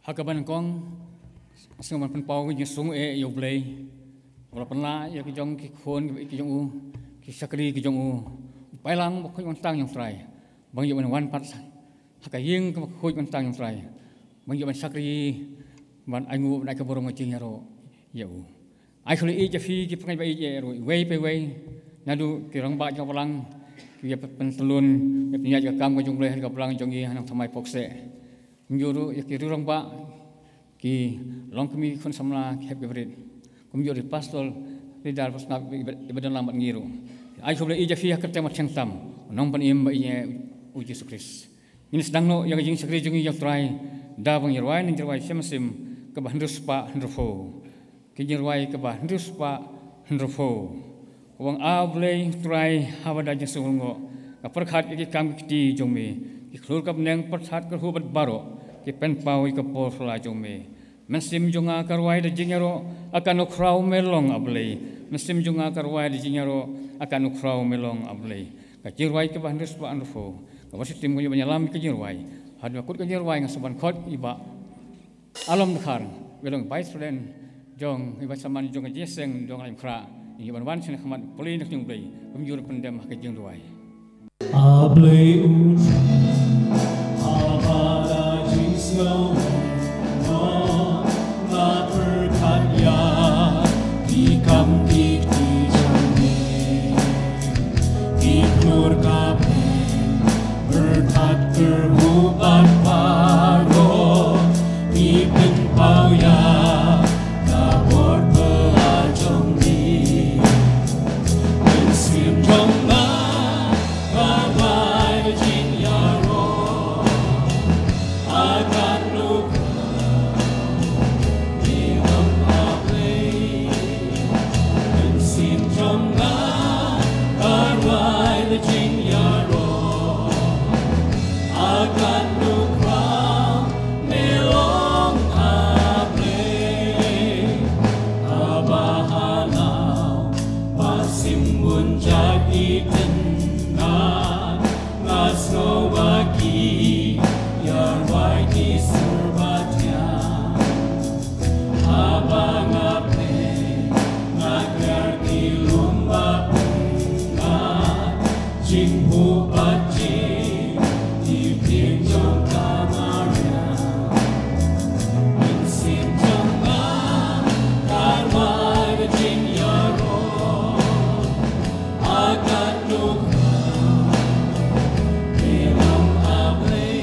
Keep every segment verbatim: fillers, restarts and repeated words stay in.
Ha kaba nyngkong, sngewbha ban pynpaw ka jingsngew ïa U Blei, ba la pynlah ïa ki jong ki khun ki jong u, ki shakri ki jong u, u paidlang bakhuid bantang jong U Trai, ba ngi ïoh ban wan pat ha ka ïing kaba khuid bantang jong U Trai, ba ngi ïoh ban shakri, ban ainguh, ban ai ka burom ka jingïaroh ïa u. Ai khublei ïa phi ki paidbah, ïa ruh iwei pa iwei, naduh ki rangbah jong ka balang, ki ïa pyntlun, ïa pynïaid ka kam ka jong U Blei ha ka balang jong ngi ha Nongthymmai Phokseh. Kumjuh ruh ïa ki riew rangbah, ki longkmie, ki khun samla, ki hep ki barit. Kumjuh ruh pastor, leader, pastor, iba don lang bad ngi ruh. Ai khublei ïa phi ha ka kyrteng ba tyngeh tam U Nongpynim bad U Jisu Khrist. Ngin sdang noh ïa ka jingshakri jong ngi ïa U Trai da ban ïarwai, ngin ïarwai sha ka mynsiem kaba hynriew spah hynriewphew. Ka jingrwai kaba hynriew spah hynriewphew. Ko Wan, A Blei Trai, haba da jingsngew lyngngoh ka pyrkhat ïa ki kam ki kti jong me, ki khlur ka bneng pyrthat kyrhuh bad baroh ki pynpaw ïa ka por sla jong me. Mynsiem jong nga ka rwai da jingïaroh, a katno khraw me long A Blei. Mynsiem jong nga ka rwai da jingïaroh, a katno khraw me long A Blei. Ka jingrwai kaba hynriew spah hynriewphew. Kaba shim, ngi ïoh ban ïalam ïa ka jingrwai. Haduh ba kut ka jingrwai nga sa wan khot ïa i Bah Alom Dkhar, ba long Vice President jong, i Vice Chairman jong ka Jingïaseng Dong Laitlyngkhra. Ngin ïoh ban wan sha khmat pule na ka jong U Blei, kumjuh ruh pyndem ha ka jingrwai. A Blei u, haba da jingsngew lyngngoh nga pyrkhat ïa ki kam ki kti jong me. Ki khlur ka bneng pyrthat kyrhuh bad baroh ki pynpaw ïa ka bor pela jong me. Mynsiem jong nga ka rwai da jingïaroh, a katno khraw me long A Blei. Mynsiem jong nga ka rwai da jingïaroh, a katno khraw me long A Blei. Haba halor ba shim bun jait ki tyngka, nga sngew ba ki ïarwai ki sur ba thiang. Haba nga peit, nga kiar ki lum ba pynkhat, jingphuh bad jingtiptieng jong ka Maria. Mynsiem jong nga ka rwai da jingïaroh, a katno khraw me long A Blei.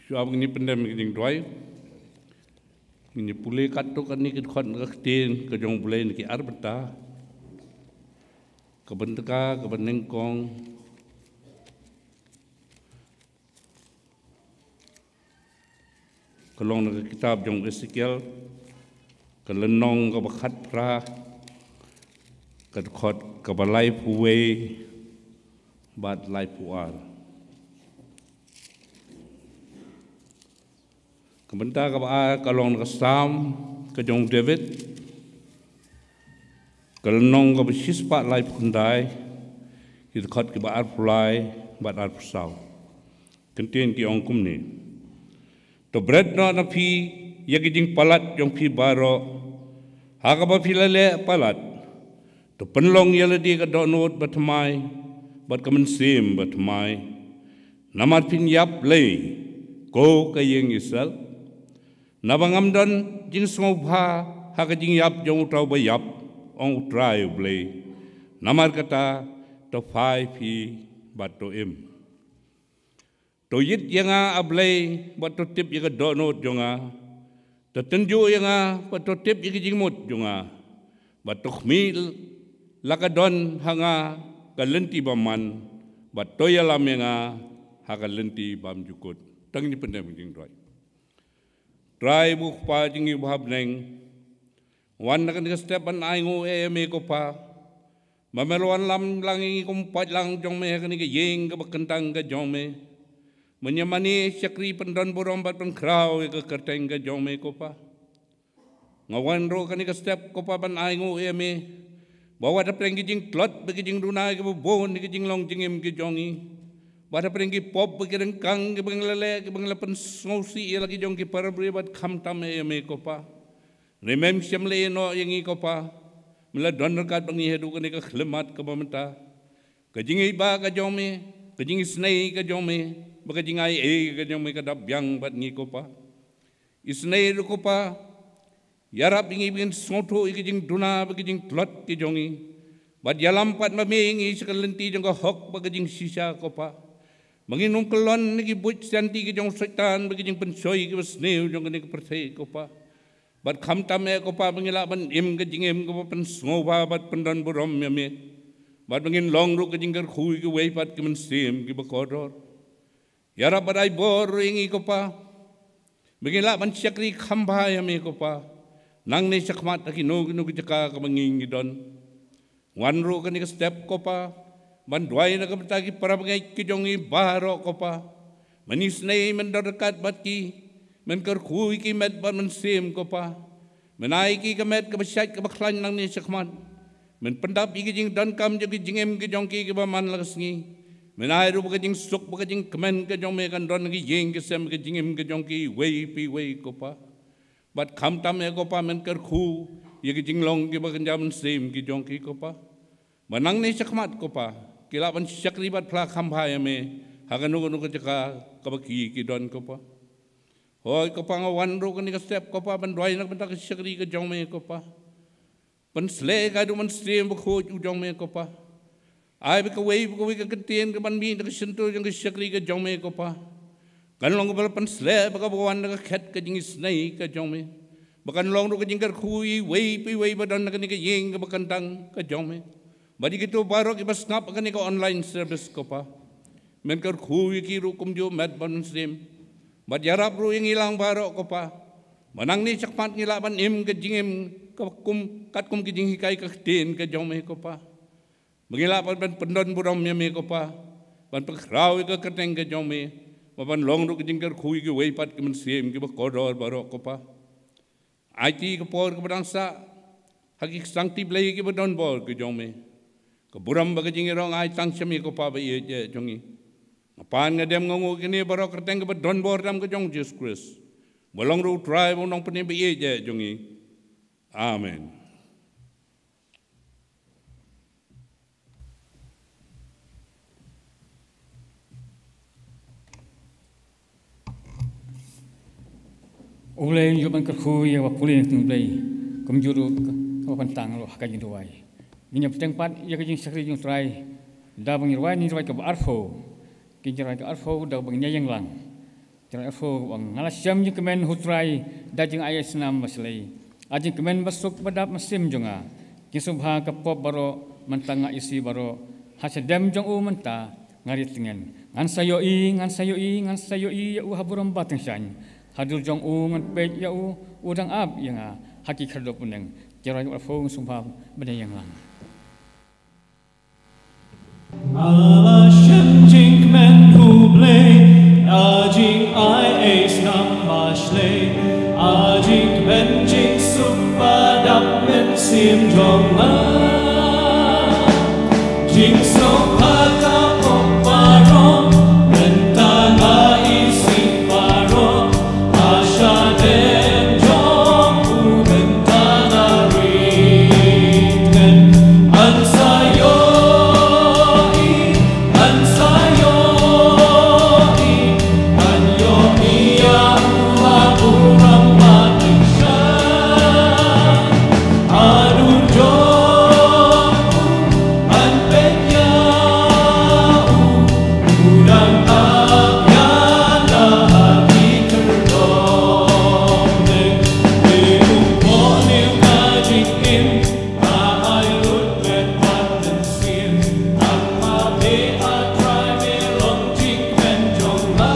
Shuwa ba ngin ïa pyndem ïa ka jingduwai, ngin ïa pule katto katne ki dkhot na ka ktien ka jong U Blei na ki ar bynta. Ka bynta kaba nyngkong ka long na ka kitab jong u Esekiel, ka lynnong kaba khatphra, ka dkhot kaba laiphew wei bad laiphew ar. Ka bynta kaba ar ka long na ka Salm ka jong u David, ka lynnong kaba shispah laiphew khyndai, ki dkhot kiba arphew lai bad arphew saw. Kyntien ki ong kumne: To bret noh na phi ïa ki jingpalat jong phi baroh, ha kaba phi la leh palat. To pynlong ïa lade ka dohnud bathymmai bad ka mynsiem bathymmai. Namar phin ïap lei, ko ka ïing Israel, naba ngam don jingsngewbha ha ka jingïap jong uta uba ïap, ong U Trai U Blei. Namar kata, to phai phi bad to im. To ïeit ïa nga, A Blei, bad to tip ïa ka dohnud jong nga. To tynjuh ïa nga bad to tip ïa ka jingmut jong nga. Bad to khmih la ka don ha nga ka lynti bymman, bad to ïalam ïa nga ha ka lynti bymjukut. To ngin ïa pyndem ka jingduwai. Trai bad Kpa jong ngi uba ha bneng, wan na kane ka step ban ainguh ïa me ko Pa, ba me la wanlam lang ïa ngi kum u paidlang jong me ha kane ka ïing kaba kyntang ka jong me, ban ïa mane, shakri, pyndon burom bad pynkhraw ïa ka kyrteng ka jong me ko Pa. Nga wan ruh kane ka step ko Pa ban ainguh ïa me, ba wat hapdeng ki jingtlot bad ki jingduna kiba bun, ki jinglong jingim ki jong ngi, wat hapdeng ki pop bad ki ryngkang kiba ngi la leh, kiba ngi la pynsngewsih ïa la ki jong ki para briew, bad khamtam ïa me ko Pa, hynrei mem shym la ïehnoh ïa ngi ko Pa. Me la don ryngkat bad ngi haduh kane ka khyllipmat kaba mynta. Ka jingïeit ba ka jong me, ka jingisynei ka jong me, bad ka jingaiei ka jong me ka dap biang bad ngi ko Pa. Isynei ruh ko Pa, ïarap ïa ngi ba ngin sngewthuh ïa ki jingduna bad ki jingtlot ki jong ngi, bad ïalam pat ma me ïa ngi sha ka lynti jong ka hok bad ka jingshisha ko Pa, ba ngin ym kyllon na ki buit sianti ki jong u Soitan bad ki jingpynshoi kiba sniew jong kane ka pyrthei ko Pa. Bad khamtam eh ko Pa, ba ngin lah ban im ka jingim kaba pynsngewbha bad pyndon burom ïa me, bad ba ngin long ruh ka jingkyrkhu ïa kiwei pat ki mynsiem kiba kordor. Ïarap bad ai bor ruh ïa ngi ko Pa, ba ngin lah ban shakri kham bha ïa me ko Pa, nangne shakhmat ha kino kino ki jaka kaba ngi ngi don. Wan ruh kane ka step ko Pa, ban duwai na ka bynta ki para bangeit ki jong ngi baroh ko Pa. Men isynei, men don ryngkat bad ki, men kyrkhu ïa ki met bad mynsiem ko Pa. Men ai ïa ki ka met kaba shait kaba khlaiñ nangne shakhmat. Men pyndap ïa ki jingdonkam jong ki jingim ki jong ki kiba man la ka sngi. Men ai ruh ba ka jingsuk bad ka jingkmen ka jong me kan don ha ki ïing ki sem, ka jingim ka jong ki iwei pa iwei ko Pa. Bad khamtam eh ko Pa, men kyrkhu ïa ki jinglong kiba kynja mynsiem ki jong ki ko Pa, ba nangne shakhmat ko Pa, ki lah ban shakri bad phla kham bha ïa me ha kano kano ka jaka kaba ki ki don ko Pa. Hooid ko Pa, nga wan ruh kane ka step ko Pa, ban duwai na ka bynta ka shakri ka jong me ko Pa. Pynsleh ïa ka haduh mynsiem bakhuid u jong me ko Pa. Ai ba kawei pa kawei ka kyntien kaban mih na ka shyntur jong ka shakri ka jong me ko Pa, kan long kaba la pynsleh bad kaba wan na ka khet ka jingisynei ka jong me, ba kan long ruh ka jingkyrkhu ïa iwei pa iwei ba don ha kane ka ïing kaba kyntang ka jong me, bad ïa kito baroh kiba sngap ha kane ka online service ko Pa. Men kyrkhu ïa ki ruh kumjuh met bad mynsiem, bad ïarap ruh ïa ngi lang baroh ko Pa, ba nangne shakhmat ngi lah ban im ka jingim ka kum, katkum ka jinghikai ka ktien ka jong me ko Pa, ba ngi lah ban pyndon burom ïa me ko Pa, ban pynkhraw ïa ka kyrteng ka jong me, bad ban long ruh ka jingkyrkhu ïa kiwei pat ki mynsiem kiba kordor baroh ko Pa. Aiti ka por kaba dang sah ha ki ksangti Blei kiba don bor ki jong me. Ka burom bad ka jingïarap ai tang sha me ko Pa ba ïeit eh jong ngi. Nga pan nga dem nga nguh ïa kine baroh ha ka kyrteng kaba don bor tam ka jong u Jisu Khrist, ba long ruh u Trai bad u Nongpynim ba ïeit eh jong ngi. Amen. U Blei un ïoh ban kyrkhu ïa uba pule na ka ktien Blei, kumjuh ruh ka, kaba pyntang ruh ha ka jingduwai. Ngin ïa bteng pat ïa ka jingshakri jong u Trai da ba ngin rwai na ka jingrwai kaba arphew. Ka jingrwai kaba arphew da ba ngin ïeng lang. Trai arphew, nga la shem jingkmen, U Trai, da jingai snam ba shlei, a jingkmen ba suk ba dap mynsiem jong nga. Jingsngewbha ka pop baroh, mynta nga isih baroh, ha shadem jong u mynta nga rit tngen. Ngan sa ïohi, ngan sa ïohi, ngan sa ïohi ïa u ha burom ba tyngshaiñ. Ha dur jong u ngan peit ïa u, u dang ap ïa nga ha ki khyrdop bneng. Trai arphew, sngewbha ban ïeng lang. Nga la shem jingkmen, U Blei, a jingai snam ba shlei, a jingkmen jingsuk ba dap mynsiem jong nga. Jingsngewbha ka pop baroh, mynta nga isih baroh, ha shadem jong u mynta nga rit tngen. Ngan sa ïohi, ngan sa ïohi, ngan ïohi ïa u ha burom ba tyngshaiñ. Ha dur jong u ngan peit ïa u, u dang ap ïa nga ha ki khyrdop bneng. Te u buh ïa nga jingim, nga ai lut met bad mynsiem. Nangta me, A Trai, me long jingkmen jong nga.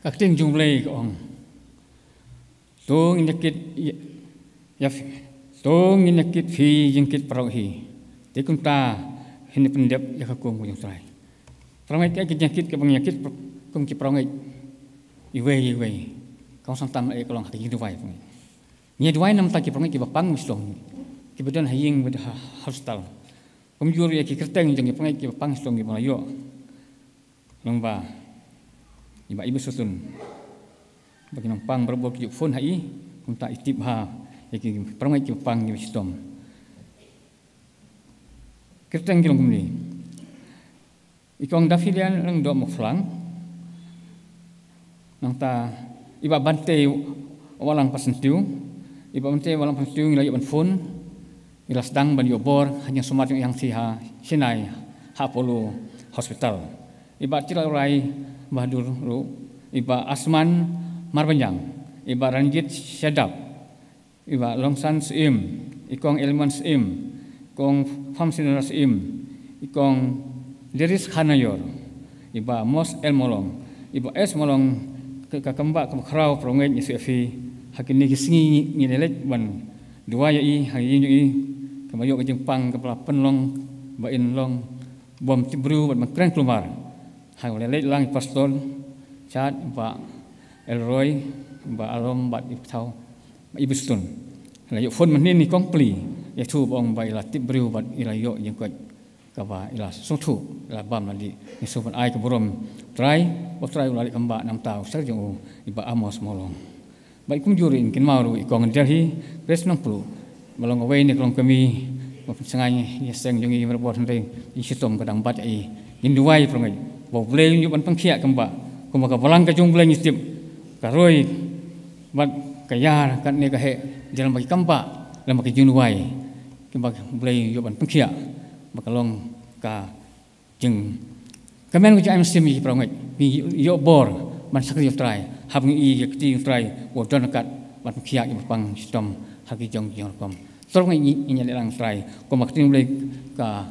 Ka ktien jong U Blei ka ong, to ngin ïa kit ïa, ïa phi, to ngin ïa kit phi jingkit para hi. Te kumta ngin ïa pyndep ïa ka kum ka jong U Trai. Para ngeit, ka jingkit kaba ngi ïa kit kum ki para ngeit iwei iwei, ka ong sa tam eh ka long ha ka jingduwai para ngeit. Ngi ïa duwai namar ki para ngeit kiba pang shitom, kiba don ha ïing bad ha hospital. Kumjuh ïa ki kyrteng jong ki para ngeit kiba pang shitom kiba la ïoh lyngba i Bah Iba Sutun, ba ki nongpang barabor ki ju phone ha i. Kumta i tip bha ïa ki para ngeit kiba pang kiba shitom. Kyrteng ki long kumne: i Kong Daphilian Lyngdoh Mawphlang. Nangta i Bah Bantei Walang Pasyntiew. I Bah Bantei Walang Pasyntiew ngi la ïoh ban phone, ngi la sdang ban ïoh bor ha jingsumar jong i hangtei ha Chennai, ha Apollo Hospital. I Bah Tilrai Bahadur ruh, i Bah Asman Marbaniang, i Bah Ranjit Shadap, i Bah Longsan Syiem, i Kong Elman Syiem, Kong Pham Senior Syiem, i Kong Deris Khanayor, i Bah Mos El Molong, i Bah S Molong, ka, ka kamba ka khraw prongej ni sefi, ha kine ki sngi ngi, ngi leit ban duwai ïa i, ha ïing jong i, kaba ïoh ka jingpang ka pla pynlong, ba in long bym tip briew bad ban kren kulmar. Ha kaba leit lang i pastor, Chad, Bah Elroy, Bah Alom, bad i Pthaw, i Bistun. La ïoh phone mynhynnin i Kong Pli, ïathuh ba ong ba i la tip briew bad i la ïoh jingkoit kaba i la sngewthuh, i la bam la dih. Ngi sngewbha ban ai ka burom Trai, ba Trai u la leh kamba namar u shakri jong u, i Bah Amos Molong. Bad kumjuh ruh ngin kynmaw ruh i Kong Delhi, Grace Nongpluh, ba long kawei na ki longkmie ba pynsngew ïa seng jong ngi, marwei bor hynrei i shitom ka dang bat ïa i. Ngin duwai prongej ba U Blei un ïoh ban pynkhiah kamba, kumba ka balang ka jong U Blei ngi tip, ka roi bad ka ïar katne ka heh, dei lem bad ki kamba, lem bad ki jingduwai, kaba U Blei un ïoh ban pynkhiah, ba ka long ka jingkmen ka jong U Mynsiem ïa ki prongej, ngi ïoh bor ban shakri ïa U Trai, haba ngi ïohi ïa ka kti U Trai, u don ryngkat ban pynkhiah ïa ki ba pang shitom ha ki jong ki jong rukom. Tang ngi, ngi, ngi ïaleh lang Trai, kumba ka ktien U Blei ka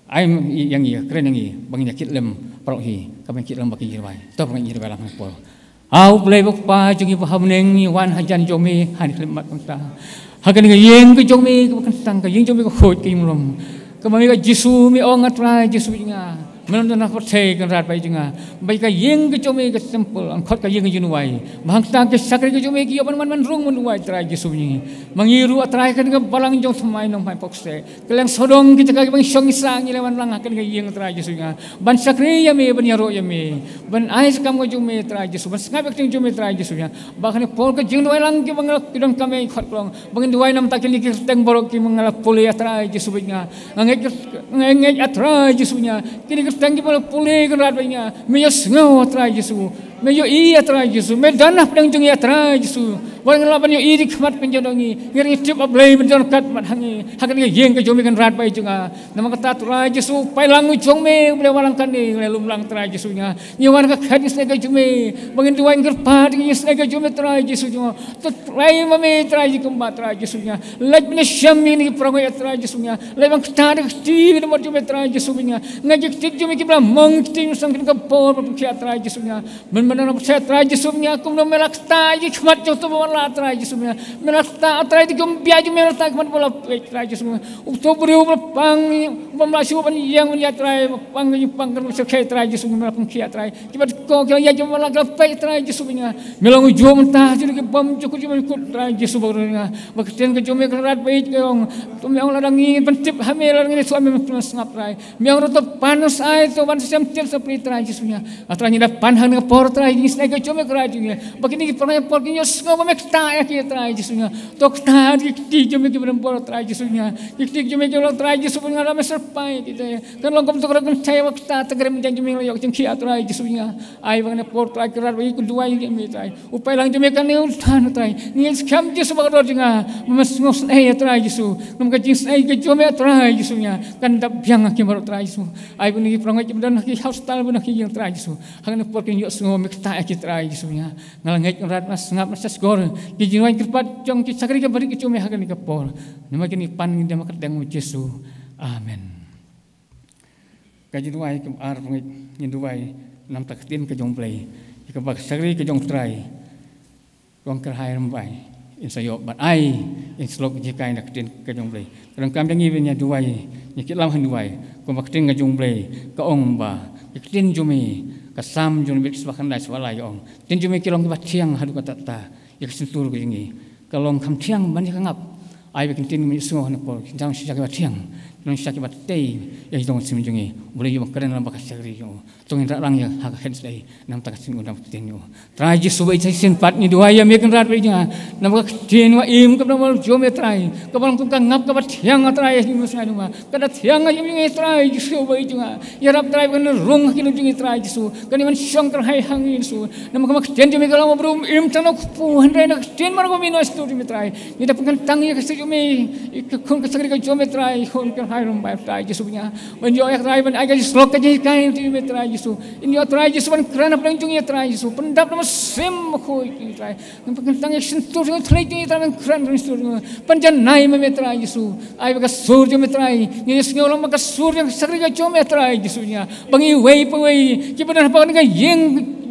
ai ïa ngi, ka kren ïa ngi ba ngin ïa kit lem baroh hi, kaba ngin kit lem bad ki jingduwai. Tang ngi ïa duwai lang ha kane ka por. A U Blei Kpa jong ngi ba ha bneng, ngi wan hajan jong me ha kane ka khyllipmat mynta, ha kane ka ïing ka jong me kaba kyntang, ka ïing jong me ka khuid ka ïing lum, kaba me, ka Jisu, me ong, A Trai Jisu jong nga, me long don ha pyrthei, Kynrad ba ïeit jong nga, ba ka ïing ka jong me ka temple, yn khot ka ïing ka jingduwai. Ba hangta ki shakri ka jong me ki ïoh ban wan ban rung ban duwai, Trai Jisu jong ngi. Ma ngi ruh, A Trai, kane ka balang jong thymmai nongmai pok seh, kylleng sawdong ki jaka kiba ngi shong ngi sah, ngi leit wan lang ha kane ka ïing, Trai Jisu jong nga, ban shakri ïa me, ban ïaroh ïa me, ban ai ka kam ka jong me, Trai Jisu, ban sngap ïa ka ktien jong me, Trai Jisu jong nga. Ba ha kane ka por ka jingduwai lang kiba nga la, ki donkam ïa ngi, khot ka long ba ngin duwai namar kine ki kyrteng baroh kiba nga la pule, A Trai Jisu ba ïeit jong nga. Nga ngeit, nga ngeit, A Trai Jisu jong nga, kine ki kyrteng kiba la pule, Kynrad ba ïeit jong nga, me ïohsngew, A Trai Jisu. Me ïohi, A Trai Jisu. Me don hapdeng jong ngi, A Trai Jisu. Wat ngi lah ban ïohi da ki khmat ka jong ngi, hynrei ngi tip, A Blei, me don ryngkat bad ha ngi ha kane ka ïing ka jong me, Kynrad ba ïeit jong nga. Namar kata, Trai Jisu, u paidlang u jong me uba la wan lang katne, u la lum lang, Trai Jisu jong nga. Ngi wan ha ka khet jong ka jingïaseng ka jong me, ba ngin duwai, ngin kyrpad ïa ka jingïaseng ka jong me, Trai Jisu jong nga. To Trai, ma me Trai jong kumba, Trai Jisu jong nga. Leit ban ïashem ïa kine ki parangeit, Trai Jisu jong nga. Leit ban ktah da ka kti ka jong me, Trai Jisu jong nga. Nga, ki kti jong me kiba la mong, ki kti jong me, sa kane ka por ba pynkhiah, Trai Jisu jong nga. Mynba ngi ïa pyrshang, Trai Jisu jong nga, kumno me la ktah ïa ki khmat jong uto ba la, Trai Jisu jong nga. Me la ktah, Trai, ïa ki jingbieit jong me, la ktah ki khmat ba la peit, Trai Jisu jong nga. Uto u briew ba la pang, bym lah shuh ban ïeng ban ïaid, Trai, ba pang, ïa pang, kan, Trai Jisu jong nga, me la pynkhiah, Trai. Kiba dei ko, ki la ïaid jong ba la, ki la peit, Trai Jisu jong nga. Me long u juh mynta jong ki bymjukut, ki bymjukut, Trai Jisu ba jong nga. Ba ka ktien ka jong me, Kynrad ba ïeit, ka ong, to me ong, lada ngi pyntip ha me, lada ngi sngap ha me, me sngap, Trai. Me ong ruh, to pan, to shai, to wan, to shem tied sapli, Trai Jisu jong nga. A Trai, ngi da pan ha kane ka por, Trai, ïa ka jingïaseng ka jong me, Kynrad jong nga. Ba kine ki parangeit, por kin ïohsngew ba me ktah ïa ki, Trai Jisu jong nga. To ktah ïa ki kti jong me kiba don bor, Trai Jisu jong nga. Ki kti jong me kiba la, Trai Jisu jong nga, lada me syrpai ïa ki, te kan long kum uto u kynthei ba ktah, te ka rem jong me la ïoh jingkhiah, Trai Jisu jong nga. Ai ba kane ka por, Trai, Kynrad ba ïeit, ngi duwai ïa me, Trai. U paidlang jong me kane u than, Trai. Ngi skhem, Jisu ba kordor jong nga, ba me sngewsynei ïa, Trai Jisu. Namar ka jingïaseng ka jong me, Trai Jisu jong nga, kan da biang ha ki baroh, Trai Jisu. Ai ba kine ki parangeit kiba don ha ki hospital, ba don ha ki ïing, Trai Jisu, ha kane ka por kin ïohsngew me ktah ïa ki, Trai Jisu jong nga. Nga la ngeit, Kynrad, nga sngap, nga sngewsih ki jingduwai kyrpad jong ki shakri kiba rit ki jong me ha kane ka por. Namar kine ki pan ngi da ha ka kyrteng u Jisu. Amen. Ka jingduwai kaba ar, parangeit, ngin duwai namar ka ktien ka jong U Blei, ïa kaba ka shakri ka jong U Trai, Kong Kyrhai Rymbai, in sa ïoh ban ai, in sa lok jinghikai na ka ktien ka jong U Blei. Ka donkam ïa ngi ban ïa duwai, ngi kit lang ha duwai, kumba ka ktien ka jong U Blei ka ong ba, ka ktien jong me, ka Salm jong u David, sawphew khyndai, sawphew lai, ka ong, ka ktien jong me ki long kiba thiang haduh katta katta, ïa ka shyntur ka jong ngi ka long kham thiang ban ïa ka ngap. Ai ba kin ktien, me ïohsngew ha kane ka por, kin long shisha kiba thiang, kin long shisha kiba tei ïa ka jong ka mynsiem jong ngi. U Blei u ïoh ban kren lyngba ka shakri jong u. To ngin rah lang ïa ha ka khet sdei, namar ka ktien u, namar ka ktien u. Trai Jisu ba ïeit, sa shisien pat ngi duwai ïa me, Kynrad ba ïeit jong nga, namar ka ktien ba im kaba don bor jong me, Trai, kaba long kum ka ngap kaba thiang, A Trai, ïa ka mynsiem jong nga. Ka da thiang ha ka jingim jong ngi, Trai Jisu ba ïeit jong nga. Ïarap, Trai, ba kan rung ha ka jingim jong ngi, Trai Jisu. Kan ïa ban shong kyrhai ha ngi, Jisu. Namar ka ktien jong me ka long, u briew um im tang na u kpu, hynrei na ka ktien baroh kaba me ïohsngew jong me, Trai. Ngi da pynkyntang ïa ka shakri jong me, ïa ka khun ka shakri ka jong me, Trai, khun ka Ai rum bai Trai Jisu bad nga. Ban ïoh ïa Trai ban ai ka jingslok ka jinghikai ïa me Trai Jisu. Ngin ïoh Trai Jisu ban kren hapdeng jong ngi Trai Jisu. Pyndap na mynsiem bakhuid jong ngi Trai. Ngin pynkyntang ïa ka shyntur jong ngi, thylliej jong ngi Trai ban kren hapdeng shyntur jong ngi. Pynjanai ma me Trai Jisu. Ai ba ka sur jong me Trai. Ngin ïa sngew lang ba ka sur jong ka shakri ka jong me Trai Jisu bad nga. Ba ngi iwei pa iwei kiba don hapoh kane ka ïing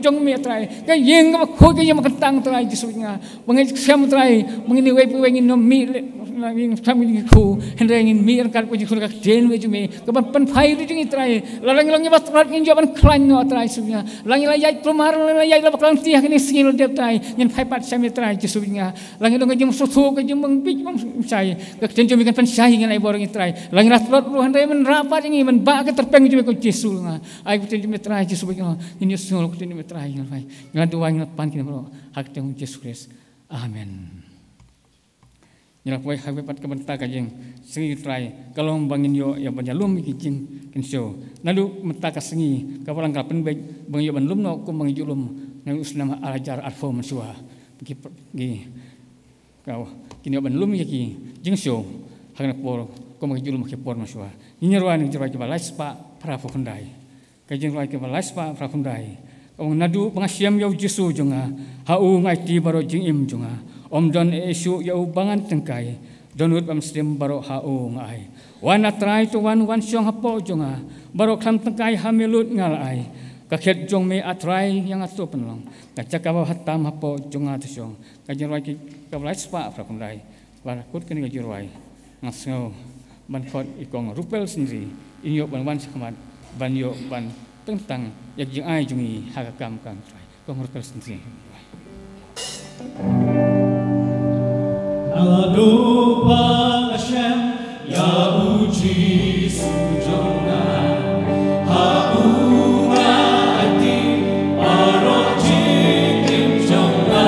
jong me Trai. Ka ïing kaba khuid, ka ïing ba kyntang Trai Jisu bad nga. Ba ngin skhem Trai, ba ngin iwei pa iwei ngin ym mih leh, ngin skhem ngin khuid, hynrei ngin mih ryngkat bad ka jingkhuid ka ktien jong me, kaban pynphai ïa ngi Trai. Lada ngi long kiba tlot ngin ïoh ban khlaiñ noh Trai Jisu bad nga. Lada ngi la ïaid kulmar, lada ngi la ïaid la bakla lynti ha kane ka sngi la dep Trai, ngin phai pat sha me Trai Jisu bad nga. Lada ngi long ka jingbangsngewthuh, ka jingbym bit bym shai, ka ktien jong me kan pynshai ïa ngi, ai bor ïa ngi Trai. Lada ngi la tlot ruh hynrei men rah pat ïa ngi, men bah ka tyrpeng jong me ko Jisu bad nga. Ai ka ktien jong me Trai Jisu bad nga. Ngin ïohsngew ka ktien jong me Trai, ngin phai. Ngi la duwai, ngi la pan kine baroh ha ka kyrteng Jisu Khrist. Amen. Ngi la poi ha kawei pat ka bynta ka jingsngi Trai, ka long ba ngin ïoh ïa ban ïalum ïa ki jingkynshew. Naduh mynta ka sngi kaba lang ka la pynbeit ba ngin ïoh ban lum noh kumba ngi ju lum na u snem ar hajar arphew mynshuwa. Ki, ki, ka, kin ïoh ban lum ïa ki jingshew ha kane ka por kumba ngi ju lum ha ki por mynshuwa. Ngin ïa rwai na ka jingrwai kaba lai spah phra phew khyndai. Ka jingrwai kaba lai spah phra phew khyndai. Ka ong, naduh ba nga shem ïa u Jisu jong nga, ha u nga aiti baroh jingim jong nga. Ym don ei ei shuh ïa u ba ngan tyngkai. Dohnud bad mynsiem baroh ha u nga ai. Wan A Trai to wan, wan shong hapoh jong nga. Baroh khlem tyngkai ha me lut nga la ai. Ka khet jong me A Trai ïa nga to pynlong. Ka jaka ba ha tam hapoh jong nga to shong. Ka jingrwai kaba lai spah phra phew khyndai. Ba la kut kane ka jingrwai, nga sngew ban khot ïa i Kong Rupel Syndri, in ïoh ban wan shakhmat ban ïoh ban kyntang ïa ka jingai jong ngi ha ka kam ka Trai. Kong Rupel Syndri. Naduh ba nga shem ïa u Jisu jong nga, ha u nga aiti baroh jingim jong nga.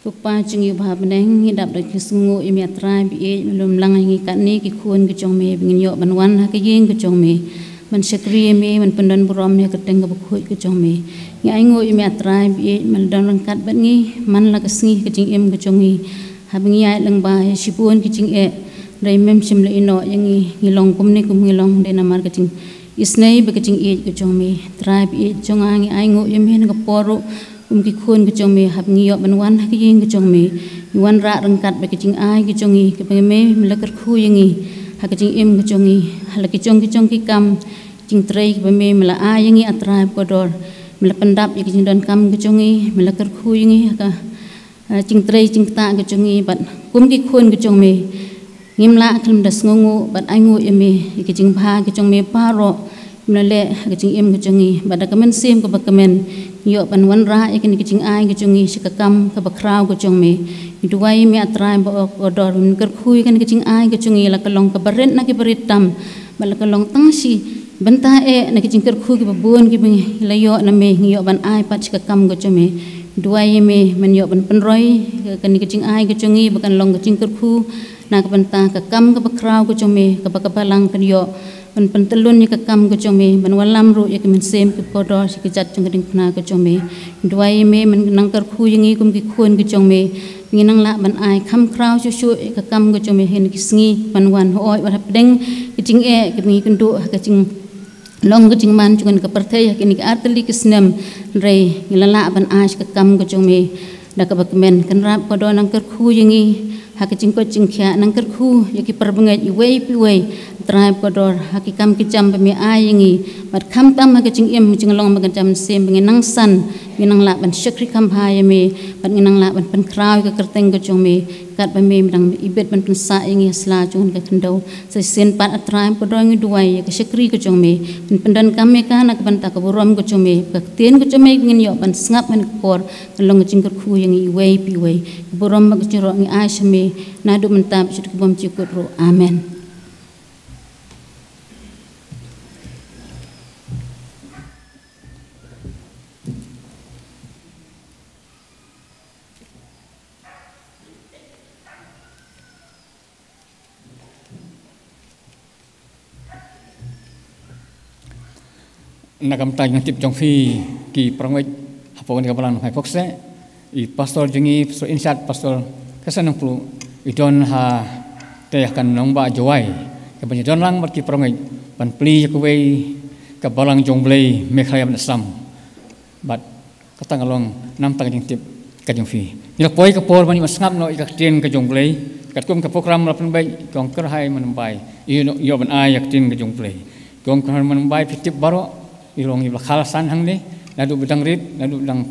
Kpa jong ngi ba ha bneng, ngi dap da ki sngewnguh ïa me A Trai ba ïeit, me lum lang ïa ngi katne ki khun ki jong me ba ngin ïoh ban wan ha ka ïing ka jong me, ban shakri ïa me, ban pyndon burom ïa ka kyrteng kaba khuid ka jong me. Ngi ainguh ïa me A Trai ba ïeit, me la don ryngkat bad ngi man la ka sngi ka jingim ka jong ngi. Haba ngi ïaid lyngba ïa shibun ki jingeh, hynrei mem shym la ïehnoh ïa ngi, ngi long kumne kum ngi long dei namar ka jingisnei bad ka jingïeit ka jong me. Trai ba ïeit jong nga, ngi ainguh ïa me na ka por ruh kum ki khun ka jong me, haba ngi ïoh ban wan ha ka ïing ka jong me, ngi wanrah ryngkat bad ka jingai ka jong ngi kaba me, me la kyrkhu ïa ngi ha ka jingim ka jong ngi, ha la ki jong ki jong ki kam jingtrei kaba me, me la ai ïa ngi A Trai bakordor. Me la pyndap ïa ka jingdonkam ka jong ngi, me la kyrkhu ïa ngi ha ka, ah, jingtrei jingktah ka jong ngi, bad kum ki khun ka jong me, ngim lah khlem da sngewnguh bad ainguh ïa me ïa ka jingbha ka jong me baroh me la leh ha ka jingim ka jong ngi, bad da ka mynsiem kaba kmen ngi ïoh ban wanrah ïa kane ka jingai ka jong ngi sha ka kam kaba khraw ka jong me. Ngi duwai ïa me A Trai bakordor, men kyrkhu ïa kane ka jingai ka jong ngi, la ka long kaba rit na kiba rit tam, bad la ka long tang shi bynta eh na ki jingkyrkhu kiba bun kiba ngi la ïoh na me, ngi ïoh ban ai pat sha ka kam ka jong me. Duwai ïa me men ïoh ban pynroi kane ka jingai ka jong ngi ba kan long ka jingkyrkhu na ka bynta ka kam kaba khraw ka jong me, kaba ka balang kan ïoh ban pyntyllun ïa ka kam ka jong me, ban wallam ruh ïa ka mynsiem kaba kordor sha ka jait jong ka diengphna ka jong me. Duwai ïa me men nang kyrkhu ïa ngi kum ki khun ka jong me, ngin nang lah ban ai kham khraw shuh shuh ïa ka kam ka jong me ha kine ki sngi ban wan. Hooid, wat hapdeng ka jingeh kaba ngi kynduh ha ka jing long ka jingman jong kane ka pyrthei ha kine ki artylli ki snem, hynrei ngi la lah ban ai sha ka kam ka jong me da kaba kmen. Kynrad bakordor, nang kyrkhu ïa ngi ha ka jingkoit jingkhiah, nang kyrkhu ïa ki para bangeit iwei pa iwei, Trai bakordor, ha ki kam ki jam ba me ai ïa ngi, bad khamtam ha ka jingim jinglong ba ka jam mynsiem ba ngin nang san, ngin nang lah ban shakri kham bha ïa me, bad ngin nang lah ban pynkhraw ïa ka kyrteng ka jong me, katba me, me dang ibit ban pynsah ïa ngi ha sla jong ka khyndew. Sa shisien pat A Trai bakordor, ngi duwai ïa ka shakri ka jong me, men pyndonkam ïa ka na ka bynta ka burom ka jong me, ka ktien ka jong me ba ngin ïoh ban sngap ha kane ka por kan long ka jingkyrkhu ïa ngi iwei pa iwei. Ka burom bad ka jingïaroh ngi ai sha me naduh mynta bad shaduh ka bymjukut ruh. Amen. Na ka bynta ki nongtip jong phi ki para ngeit hapoh kane ka balang Nongkhnai Phokseh, i pastor jong ngi, pastor in charge, Pastor Khrista Nongpluh, i don ha te ha ka nongbah Jowai, kaban ïadon lang bad ki para ngeit ban plie ïa kawei ka balang jong U Blei Meghalaya bad Assam. Bad kata ka long na ka bynta ka jingtip ka jong phi. Ngi la poi ka por ban ïoh sngap noh ïa ka ktien ka jong U Blei. Katkum ka program la pynbeit, kong Kyrhai Manmbai, i ïoh, ïoh ban ai ïa ka ktien ka jong U Blei. Kong Kyrhai Manmbai, phi tip baroh, i long i ba la khal san hangne, naduh ba dang rit, naduh ba dang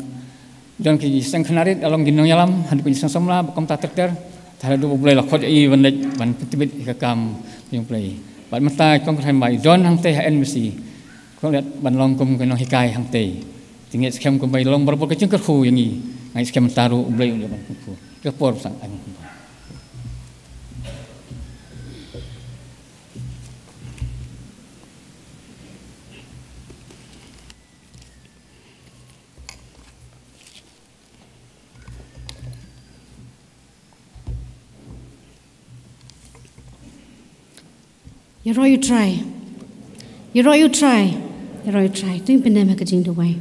don ki seng khynnah rit, la long ki nongïalam, haduh ki seng samla, ba kumta ter ter. Te haduh ba U Blei la khot ïa i ban leit ban pyntbit ïa ka kam ka jong U Blei. Bad mynta kong Kyrhai Manmbai i don hangtei ha N B C. Kong leit ban long kum ka nonghikai hangtei. Te ngi ngeit skhem kumba i long barabor ka jingkyrkhu ïa ngi, ngi ngeit skhem mynta ruh U Blei un ïoh ban kyrkhu. Ka por ba sah ai. Ïaroh ïa U Trai. Ïaroh ïa U Trai. Ïaroh ïa U Trai. To ngin pyndem ha ka jingduwai.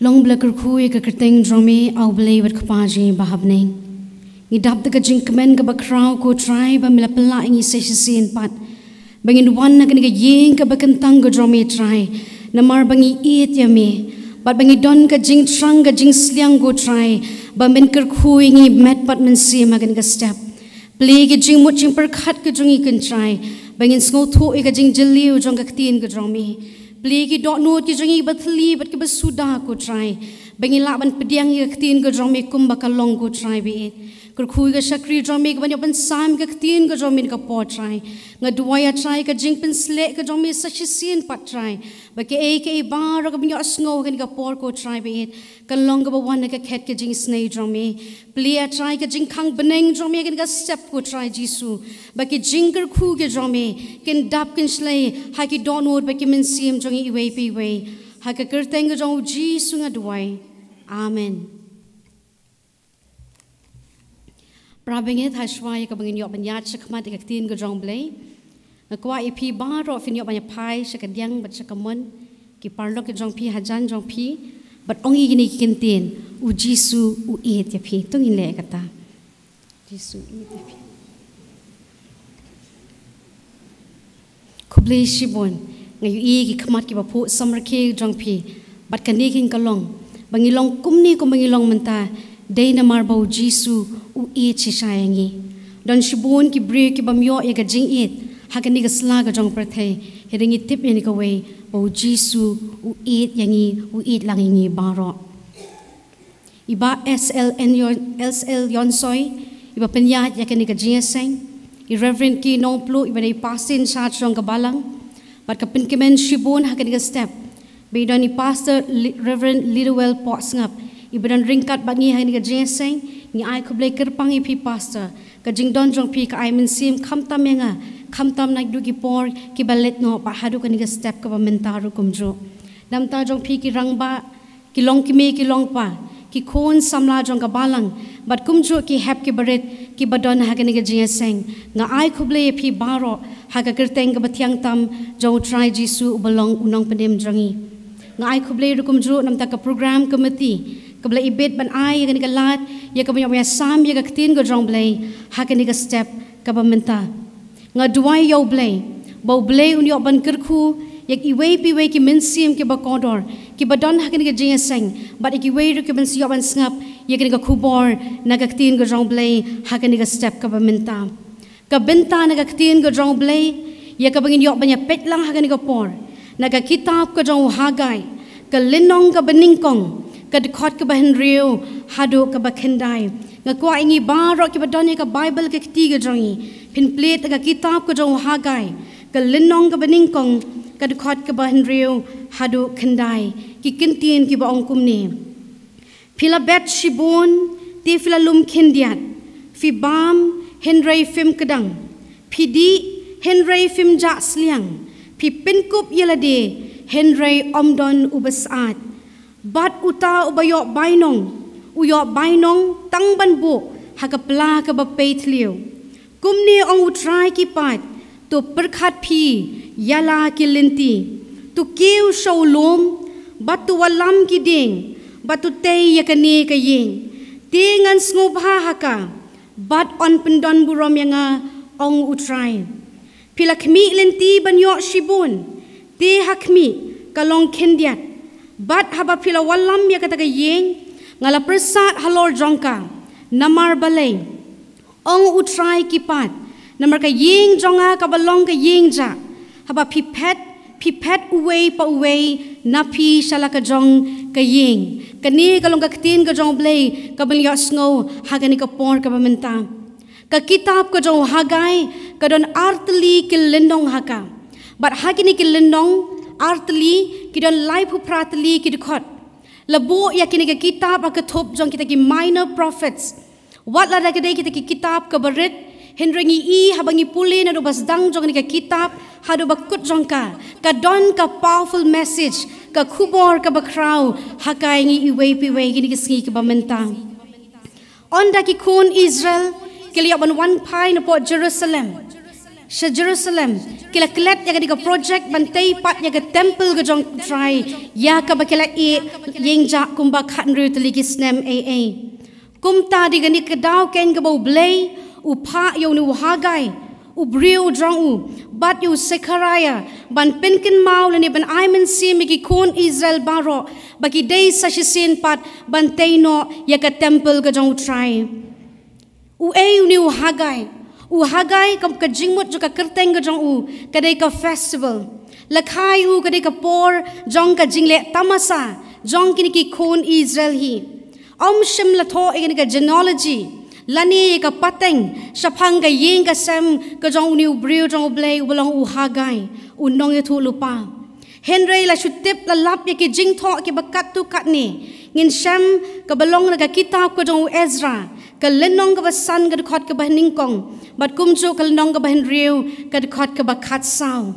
Long ba la kyrkhu ïa ka kyrteng jong me, A U Blei bad Kpa jong ngi ba ha bneng. Ngi dap da ka jingkmen kaba khraw ko Trai ba me la pynlah ïa ngi sa shisien pat ba ngin wan ha kane ka ïing kaba kyntang ka jong me Trai, namar ba ngi ïeit ïa me bad ba ngi don ka jingthrang ka jingsliang ko Trai ba men kyrkhu ïa ngi met bad mynsiem ha kane ka step. Plie ki jingmut jingpyrkhat ki jong ngi ko Trai ba ngin sngewthuh ïa ka jingjylliew jong ka ktien ka jong me. Plie ki dohnud ki jong ngi ba thylli bad kiba suda ko Trai ba ngin lah ban pdiang ïa ka ktien ka jong me kumba ka long ko Trai ba ïeit. Kyrkhu ïa ka shakri jong me kaban ïoh ban sam ïa ka ktien ka jong me ha kane ka por Trai. Nga duwai A Trai ka jingpynsleh ka jong me sa shisien pat Trai, ba kaei kaei baroh kaban ïohsngew ha kane ka por ko Trai ba ïeit, kan long kaba wan na ka khet ka jingisnei jong me. Plie A Trai ka jingkhang bneng jong me ha kane ka step ko Trai Jisu, ba ki jingkyrkhu ki jong me kin dap kin shlei ha ki dohnud bad ki mynsiem jong ngi iwei pa iwei. Ha ka kyrteng ka jong U Jisu nga duwai. Amen. Para bangeit, ha shuwa ïa kaba ngin ïoh ban ïaid shakhmat ïa ka ktien ka jong U Blei, nga kwah ïa phi baroh phin ïoh ban ïa phai sha ka diang bad sha ka mon, ki paralok ki jong phi hajan jong phi, bad ong ïa kine ki ktien: U Jisu u ïeit ïa phi. To ngin leh kata. Jisu u ïeit ïa phi. Khublei shibun. Nga ïohi ïa ki khmat kiba phuh samrkhie jong phi, bad kane ka long, ba ngi long kumne kumba ngi long mynta, dei namar ba U Jisu u ïeit shisha ïa ngi. Don shibun ki briew ki bym ïoh ïa ka jingïeit ha kane ka sla ka jong pyrthei. Hynrei ngi tip ïa kane kawei, ba U Jisu u ïeit ïa ngi, u ïeit lang ïa ngi baroh. I Bah S L N Yon-, S L Yonsoi, iba pynïaid ïa kane ka jingïaseng. I Reverend K Nongpluh, iba dei pastor in charge jong ka balang. Bad ka pynkmen shibun ha kane ka step, ba i don i Pastor Li-, Reverend Lidwell Pohsngap, iba don ryngkat bad ngi ha kane ka jingïaseng. Ngi ai khublei kyrpang ïa phi Pastor. Ka jingdon jong phi ka ai mynsiem khamtam ïa nga, khamtam naduh ki por kiba leit noh bad haduh kane ka step kaba mynta ruh kumjuh. Namar jong phi ki rangbah, ki longkmie ki longkpa, ki khun samla jong ka balang, bad kumjuh ki hep ki barit kiba don ha kane ka jingïaseng, nga ai khublei ïa phi baroh ha ka kyrteng kaba thiang tam jong U Trai Jisu uba long U Nongpynim jong ngi. Nga ai khublei ruh kumjuh namar ka program committee kaba la ibit ban ai ïa kane ka lad ïa kaba ngi ïoh ban ïasam ïa ka ktien ka jong U Blei ha kane ka step kaba mynta. Nga duwai ïa U Blei, ba U Blei un ïoh ban kyrkhu ïa iwei pa iwei ki mynsiem kiba kordor kiba don ha kane ka jingïaseng, bad ïa kiwei ruh kiban sa ïoh ban sngap ïa kane ka khubor na ka ktien ka jong U Blei ha kane ka step kaba mynta. Ka bynta na ka ktien ka jong U Blei ïa kaba ngin ïoh ban ïapeit lang ha kane ka por, na ka kitab ka jong u Haggai, ka lynnong kaba nyngkong, ka dkhot kaba hynriew haduh kaba khyndai. Nga kwah ïa ngi baroh kiba don ïa ka Baibl ka kti ka jong ngi, phin plie ïa ka kitab ka jong u Haggai, ka lynnong kaba nyngkong, ka dkhot kaba hynriew haduh khyndai. Ki kyntien kiba ong kumne: Phi la bet shibun, te phi la lum khyndiat. Phi bam, hynrei phim kdang. Phi dih, hynrei phim jah sliang. Phi pynkup ïa lade, hynrei ym don uba syaid. Bad uta uba ïoh bainong, u ïoh bainong tang ban buh ha ka pla kaba pei thliew. Kumne ong U Trai ki paid: To pyrkhat phi ïa la ki lynti. To kiew sha u lum, bad to wallam ki dieng, bad to tei ïa kane ka ïing. Te ngan sngewbha ha ka, bad yn pyndonburom ïa nga, ong U Trai. Phi la khmih lynti ban ïoh shibun, te ha khmih ka long khyndiat. Bad haba phi la wallam ïa kata ka ïing, nga la pyrsad halor jong ka. Namar balei, ong U Trai ki paid, namar ka ïing jong nga kaba long ka ïing jah, haba phi phet, phi phet uwei pa uwei na phi sha la ka jong ka ïing. Kane ka long ka ktien ka jong U Blei kaba ngi ïohsngew ha kane ka por kaba mynta. Ka kitab ka jong u Haggai ka don artylli ki lynnong ha ka. Bad ha kine ki lynnong artylli ki don laiphew phra tylli ki dkhot. La buh ïa kine ki kitab ha ka thup jong kita ki minor prophets. Wat lada ka dei kita ki kitab kaba rit, hynrei ngi i haba ngi pule naduh ba sdang jong kane ka kitab haduh ba kut jong ka, ka don ka powerful message, ka khubor kaba khraw ha ka ïa ngi iwei pa iwei kine ki sngi kiba mynta. Ynda ki khun Israel ki la ïoh ban wan phai napoh Jerusalem, sha Jerusalem, ki la klet ïa kane ka project ban tei pat ïa ka temple ka jong U Trai, ïa kaba ki la ïeh ïing jah kumba khathynriew tylli ki snem ei ei. Kumta dei kane ka daw keiñ kaba U Blei u phah ïa une u Haggai, u briew jong u, bad ïa u Sekhariah, ban pynkynmaw lane ban ai mynsiem ïa ki khun Israel baroh ba ki dei sa shisien pat ban tei noh ïa ka temple ka jong U Trai. Uei une u Haggai? U Haggai, ka, ka jingmut jong ka kyrteng ka jong u ka dei ka festival. La kha ïa u ka dei ka por jong ka jingleh tamasa jong kine ki khun Israel hi. Ym shym la thoh ïa kane ka genealogy lane ïa ka pateng shaphang ka ïing ka sem ka jong une u briew jong U Blei uba long u Haggai, u nongïathuhlypa. Hynrei la shu tip la lap ïa ki jingthoh kiba katto katne. Ngin shem kaba long na ka kitab ka jong u Ezra, ka lynnong kaba san, ka dkhot kaba nyngkong, bad kumjuh ka lynnong kaba hynriew, ka dkhot kaba khatsaw.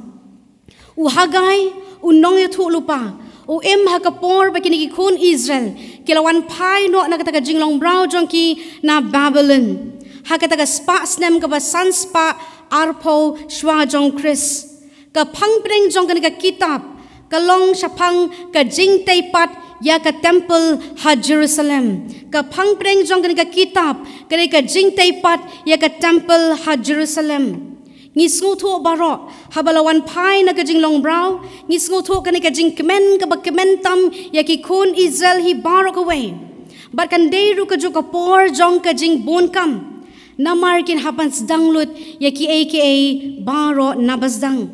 U Haggai, u nongïathuhlypa, u im ha ka por ba kine ki khun Israel ki la wan phai noh na kata ka jinglong mraw jong ki na Babylon. Ha kata ka spah snem kaba san spah arphew shwa jong Khrist, ka phang pdeng jong kane ka kitab ka long shaphang ka jingtei pat ïa ka temple ha Jerusalem. Ka phang pdeng jong kane ka kitab ka dei ka jingtei pat ïa ka temple ha Jerusalem. Ngi sngewthuh baroh, haba la wan phai na ka jinglong braw, ngi sngewthuh kane ka jingkmen kaba kmen tam ïa ki khun Israel hi baroh kawei. Bad kan dei ruh kajuh ka por jong ka jingbun kam. Namar kin hap ban sdang lut ïa kiei kiei baroh na ba sdang.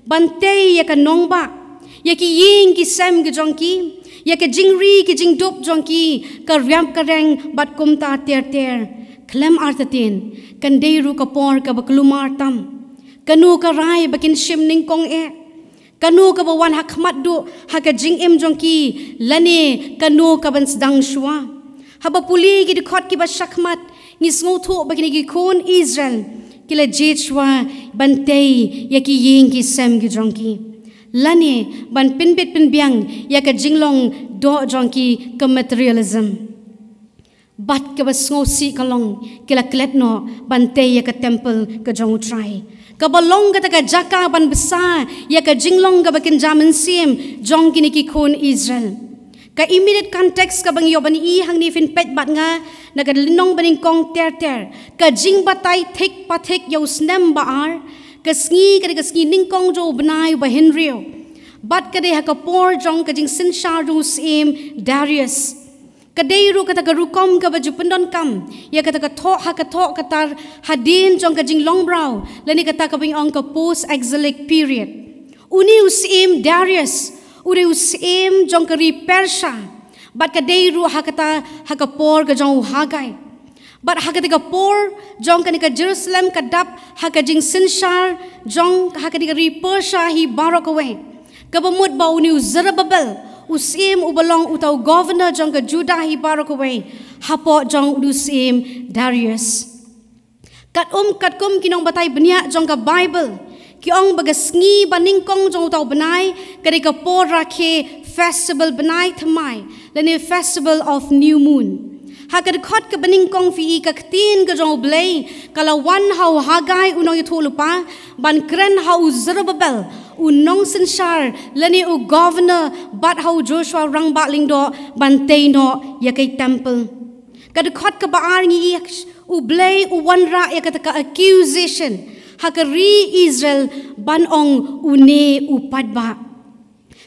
Ban tei ïa ka nongbah, ïa ki ïing ki sem ki jong ki, ïa ka jingri ki jingdup jong ki, ka riam ka reng bad kumta ter ter. Khlem artatien, kan dei ruh ka por kaba kulmar tam. Kano ka rai ba kin shim nyngkong eh? Kano kaba wan ha khmat duh ha ka jingim jong ki, lane kano kaban sdang shwa? Haba pule ki dkhot kiba shakhmat, ngi sngewthuh ba kine ki khun Israel ki la jied shwa ban tei ïa ki ïing ki sem ki jong ki, lane ban pynbit pynbiang ïa ka jinglong doh jong ki, ka materialism. Bad kaba sngewsih ka long, ki la klet noh ban tei ïa ka temple ka jong U Trai, kaba long kata ka jaka ban bsa ïa ka jinglong kaba kynja mynsiem jong kine ki khun Israel. Ka immediate context kaba ngi ïoh ban ïohi hangne, phin peit bad nga na ka lynnong banyngkong ter ter, ka jingbatai thik pa thik ïa u snem ba ar, ka sngi ka dei ka sngi nyngkong jong u bnai uba hynriew. Bad ka dei ha ka por jong ka jingsynshar jong u syiem Darius. Ka dei ruh kata ka rukom kaba ju pyndonkam ïa kata ka thoh ha ka thoh ka tar hadien jong ka jinglong braw, lane kata kaba ngi ong ka post exilic period. Une u syiem Darius u dei u syiem jong ka ri Persia. Bad ka dei ruh ha kata, ha ka por ka jong u Haggai. Bad ha kata ka por jong kane ka Jerusalem ka dap ha ka jingsynshar jong ha kane ka ri Persia hi baroh kawei, kaba mut ba une u Zerubbabel, u syiem uba long uta u governor jong ka Judah hi baroh kawei, hapoh jong une u syiem Darius. Kat um, katkum ki nongbatai bniah jong ka Bible, ki ong ba ka sngi banyngkong jong uta u bnai ka dei ka por rakhe festival bnai thymmai, lane festival of new moon. Ha ka dkhot kaba nyngkong phi ïohi ka ktien ka jong U Blei ka la wan ha u Haggai u nongïathuhlypa ban kren ha u Zerubbabel u nongsynshar lane u governor, bad ha u Joshua rangbah lyngdoh ban tei noh ïa ka temple. Ka dkhot kaba ar ngi ïohi U Blei u wanrah ïa kata ka accusation ha ka ri Israel ban ong une u paidbah.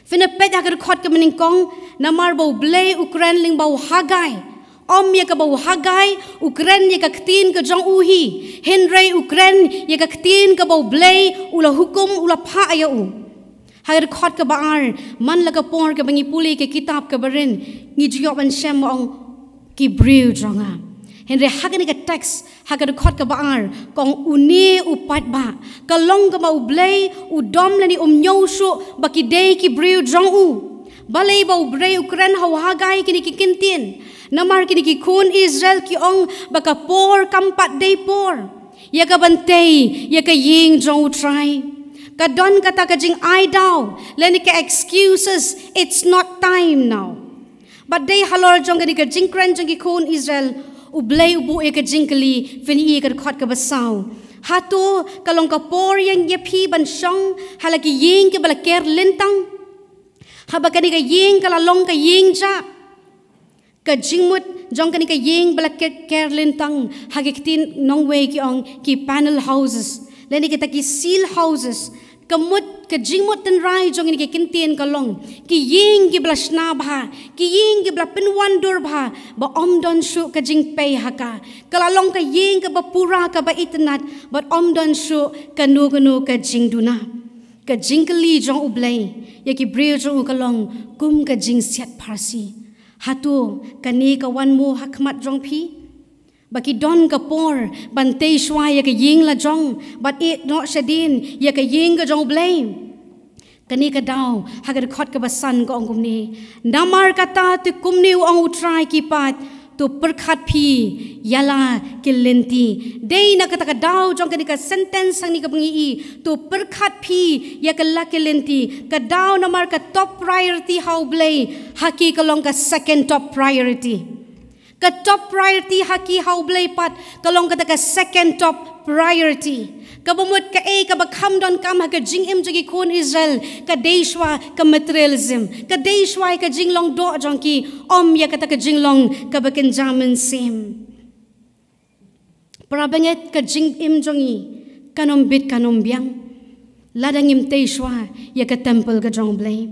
Phin ïa peit ha ka dkhot kaba nyngkong, namar ba U Blei u kren lyngba u Haggai. Ym ïa kaba u Haggai u kren ïa ka ktien ka jong u hi, hynrei u kren ïa ka ktien kaba U Blei u la hukum, u la phah ïa u. Ha ka dkhot kaba ar, man la ka por kaba ngi pule ka kitab kaba rim, ngi ju ïoh ban shem ong ki briew jong nga. Hynrei ha kane ka text, ha ka dkhot kaba ar, ka ong une u paidbah, ka long kaba U Blei u dom lane um ñiew shuh ba ki dei ki briew jong u. Balei ba U Blei u kren ha u Haggai kine ki kyntien? Namar kine ki khun Israel ki ong ba ka por kam pat dei por ïa ka ban tei ïa ka ïing jong U Trai. Ka don kata ka jingai daw lane ka excuses, it's not time now. Bad dei halor jong kane ka jingkren jong ki khun Israel, U Blei u buh ïa ka jingkylli, phin ïohi ka dkhot kaba saw. Hato ka long ka por ïa ngi ïa phi ban shong ha la ki ïing kiba la ker lyntang? Haba kane ka ïing ka la long ka ïing jah. Ka jingmut jong kane ka ïing ba la ker, ker lyntang, ha ka ktien nongwei ki ong ki panel houses, lane kita ki seal houses. Ka mut, ka jingmut tynrai jong kine ki kyntien ka long ki ïing kiba la shna bha, ki ïing kiba la pynwandur bha, ba ym don shuh ka jingpei ha ka. Ka la long ka ïing kaba pura, kaba itynnad, bad ym don shuh kano kano ka jingduna. Ka jingkylli jong U Blei ïa ki briew jong u ka long kum ka jingsiat pharsi. Hato kane ka wan mo ha khmat jong phi? Ba ki don ka por ban tei shuwa ïa ka ïing la jong, bad ïeh noh shadien ïa ka ïing ka jong U Blei. Kane ka daw, ha ka dkhot kaba san ka ong kumne: Namar kata te kumne u ong U Trai ki paid, to pyrkhat phi ïa la ki lynti. Dei na kata ka daw jong kane ka sentence hangne kaba ngi ïohi, to pyrkhat phi ïa ka la ki lynti. Ka daw namar ka top priority ha U Blei, ha ki ka long ka second top priority. Ka top priority ha ki ha U Blei pat ka long kata ka second top priority. Kaba mut kaei kaba kham donkam ha ka jingim jong ki khun Israel ka dei shuwa ka materialism, ka dei shuwa ka jinglong doh jong ki, ym ïa kata ka jinglong kaba kynja mynsiem. Para bangeit, ka jingim jong ngi kan ym bit kan ym biang lada ngim tei shuwa ïa ka temple ka jong U Blei.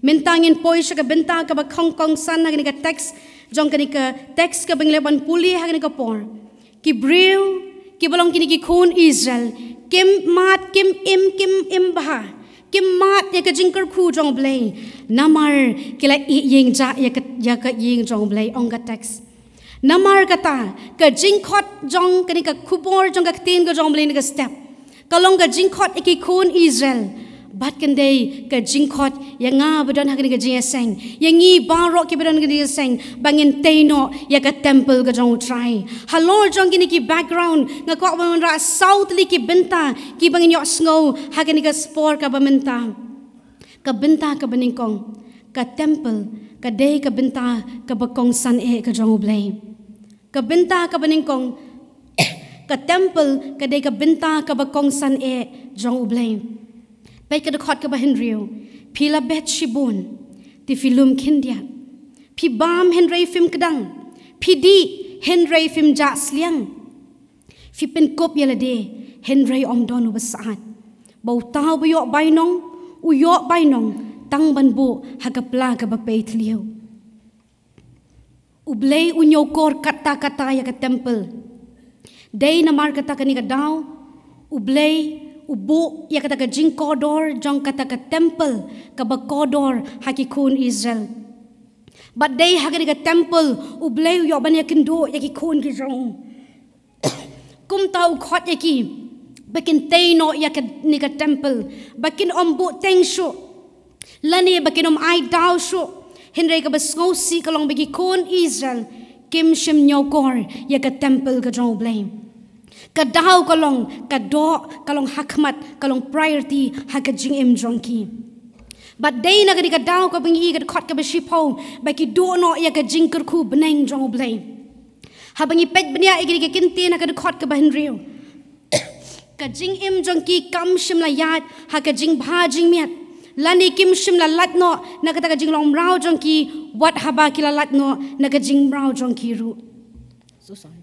Mynta ngin poi sha ka bynta kaba kongsan ha kane ka text jong kane ka text kaba ngi la ban pule ha kane ka por. Ki briew kiba long kine ki khun Israel kim mad, kim im, kim im bha, kim mad ïa ka jingkyrkhu jong U Blei. Namar ki la ïeng jah ïa ka, ïa ka ïing jong U Blei, ong ka text. Namar kata, ka jingkhot jong kane ka khubor jong ka ktien ka jong U Blei na ka step ka long ka jingkhot ïa ki khun Israel. Bad kan dei ka jingkhot ïa nga ba don ha kane ka jingïaseng, ïa ngi baroh kiba don ha kane ka jingïaseng, ba ngin tei noh ïa ka temple ka jong U Trai. Halor jong kine ki background nga kwah ban wanrah saw tylli ki bynta kiba ngin ïohsngew ha kane ka por kaba mynta. Ka bynta kaba nyngkong, ka temple ka dei ka bynta kaba kongsan eh ka jong U Blei. Ka bynta kaba nyngkong, ka temple ka dei ka bynta kaba kongsan eh jong U Blei. Peit ka dkhot kaba hynriew. Phi la bet shibun, te phi lum khyndiat. Phi bam hynrei phim kdang. Phi dih hynrei phim jah sliang. Phi pynkup ïa lade hynrei ym don uba syaid. Ba uta uba ïoh bainong u ïoh bainong tang ban buh ha ka pla kaba pei thliew. U Blei u ñiewkor katta katta ïa ka temple. Dei namar kata kane ka daw U Blei u buh ïa kata ka jingkordor jong kata ka temple kaba kordor ha ki khun Israel. Bad dei ha kane ka temple U Blei u ïoh ban ïakynduh ïa ki khun ki jong u. Kumta u khot ïa ki ba kin tei noh ïa kane ka temple, ba kin ym buhteng shuh lane ba kin ym ai daw shuh. Hynrei kaba sngewsih ka long ba ki khun Israel kim shym ñiewkor ïa ka temple ka jong U Blei. Ka daw ka long ka doh, ka long ha khmat, ka long priority ha ka jingim jong ki. Bad dei na kane ka daw kaba ngi i ka dkhot kaba shiphew ba ki duh noh ïa ka jingkyrkhu bneng jong U Blei. Haba ngi peit bniah ïa kane ka ktien ha ka dkhot kaba hynriew, ka jingim jong ki kam shym la ïaid ha ka jingbha jingmiat, lane kim shym la lait noh na kata ka jinglong mraw jong ki, wat haba ki la lait noh na ka jingmraw jong ki ruh. So sorry.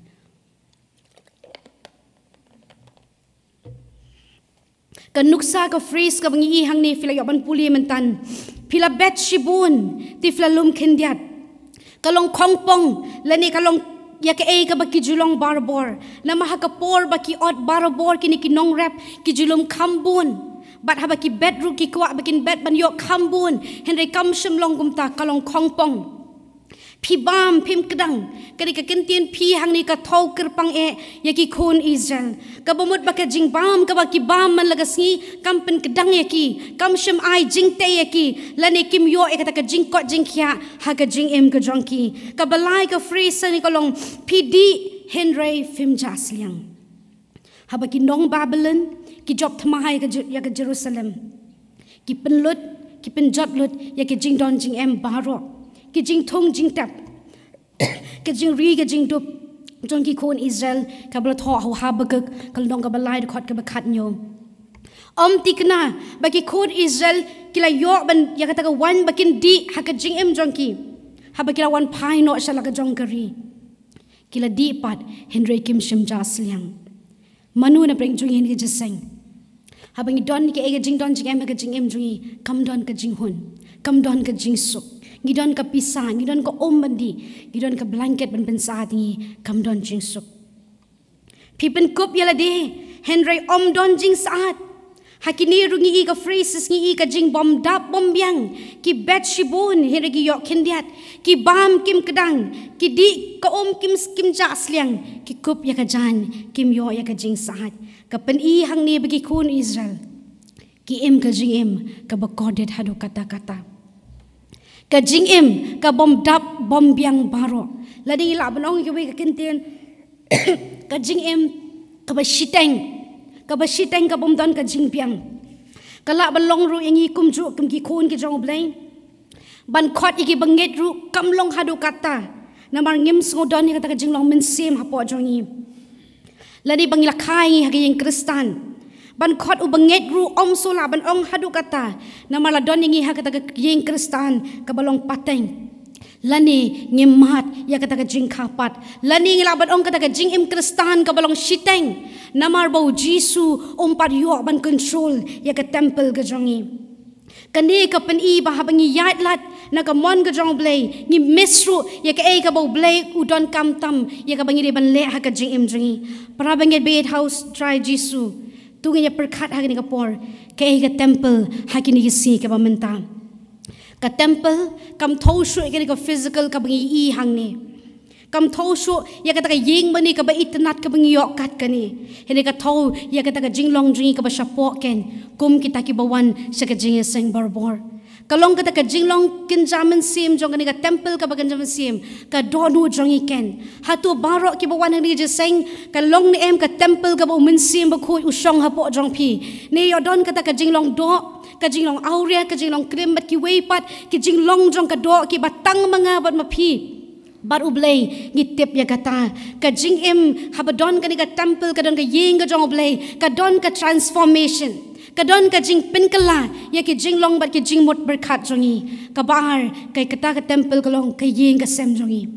Ka nuksa, ka phrase kaba ngi i hangne, phi la ïoh ban pule myntan. Phi la bet shibun, te phi la lum khyndiat. Ka long khongpong lane ka long ïa kaei kaba ki ju long barabor. Namar ha ka por ba ki ot barabor kine ki nongrep ki ju lum kham bun. Bad haba ki bet ruh ki kwah ba kin bet ban ïoh kham bun. Hynrei kam shym long kumta, ka long khongpong. Phi bam phim kdang. Kane ka ktien phi hangne ka thew kyrpang eh ïa ki khun Israel. Kaba mut ba ka jingbam kaba ki bam man la ka sngi kam pynkdang ïa ki, kam shym ai jingtei ïa ki, lane kim ïoh ïa kata ka jingkoit jingkhiah ha ka jingim ka jong ki. Kaba lai, ka phrase hangne ka long, phi dih hynrei phim jah sliang. Haba ki nong Babylon ki jop thma ïa ka Jer-, ïa ka Jerusalem, ki pynlut, ki pynjot lut ïa ki jingdon jingem baroh, ki jingthung jingtep, ki jingri, ki jingdup jong ki khun Israel, kaba la thoh ha u Habakuk ka lynnong kaba lai, dkhot kaba khathynñiew. Ym thikna ba ki khun Israel ki la ïoh ban ïa kata ka waiñ ba kin dih ha ka jingim jong ki haba ki la wan phai noh sha la ka jong ka ri. Ki la dih pat hynrei kim shym jah sliang. Mano na pdeng jong ngi ha kane ka jingïaseng? Haba ngi don kaei ka jingdon jingem ha ka jingim jong ngi, kam don ka jinghun, kam don ka jingsuk. Ngi don ka pisa, ngi don ka um ban dih, ngi don ka blanket ban pynsyaid ïa ngi, kam don jingsuk. Phi pynkup ïa lade hynrei ym don jingsyaid. Ha kine ruh ngi i ka phrases, ngi i ka jingbymdap bymbiang. Ki bet shibun hynrei ki ïoh khyndiat. Ki bam kim kdang. Ki dih ka um kim, kim jah sliang. Ki kup ïa ka jaiñ, kim ïoh ïa ka jingsyaid. Ka pyni hangne ba ki khun Israel ki im ka jingim kaba kordit haduh katta katta. Ka jingim ka bymdap bymbiang baroh. Lada ngi lah ban ong ïa kawei ka ktien, ka jingim kaba shiteng, kaba shiteng, ka bym don ka jingbiang. Ka lah ban long ruh ïa ngi kumjuh kum ki khun ki jong U Blei. Ban khot ïa ki bangeit ruh kam long haduh katta. Namar ngim sngewdon ïa kata ka jinglong mynsiem hapoh jong ngi. Lane ba ngi la kha ïa ngi ha ka ïing Khristan. Ban khot u bangeit ruh ym shu lah ban ong haduh katta. Namar la don ïa ngi ha kata ka ïing Khristan kaba long pateng. Lane ngim mad ïa kata ka jingkha pat. Lane ngi lah ban ong kata ka jingim Khristan kaba long shiteng. Namar ba u Jisu um pat ïoh ban control ïa ka temple ka jong ngi. Kane ka pyni ba haba ngi ïaid lad na ka mon ka jong u Blei, ngi miss ruh ïa kaei kaba u Blei u donkam tam ïa kaba ngi dei ban leh ha ka jingim jong ngi. Para bangeit ba ïeit ha u Trai Jisu, to ngin ïa pyrkhat ha kane ka por, kaei ka temple ha kine ki sngi kaba mynta. Ka temple kam thew shuh ïa kane ka physical kaba ngi i hangne. Kam thew shuh ïa kata ka ïing mane kaba itynnad kaba ngi ïoh kat kane. Hynrei ka thew ïa kata ka jinglong jong ngi kaba shapoh ken, kum kita kiba wan sha ka jingïaseng barabor. Ka long kata ka jinglong kynja mynsiem jong kane ka temple kaba kynja mynsiem, ka dohnud jong ngi ken. Hato baroh kiba wan ha kane ka jingïaseng, ka long ne em ka temple kaba u Mynsiem Bakhuid u shong hapoh jong phi? Ne ïoh don kata ka jinglong doh, ka jinglong awria, ka jinglong krim bad kiwei pat ki jinglong jong ka doh kiba tang ma nga bad ma phi bad u Blei, ngi tip ïa kata. Ka jingim haba don kane ka temple, ka don ka ïing ka jong u Blei, ka don ka transformation, ka don ka jingpynkylla ïa ki jinglong bad ki jingmut pyrkhat jong ngi. Kaba ar, ka kata ka temple ka long ka ïing ka sem jong ngi.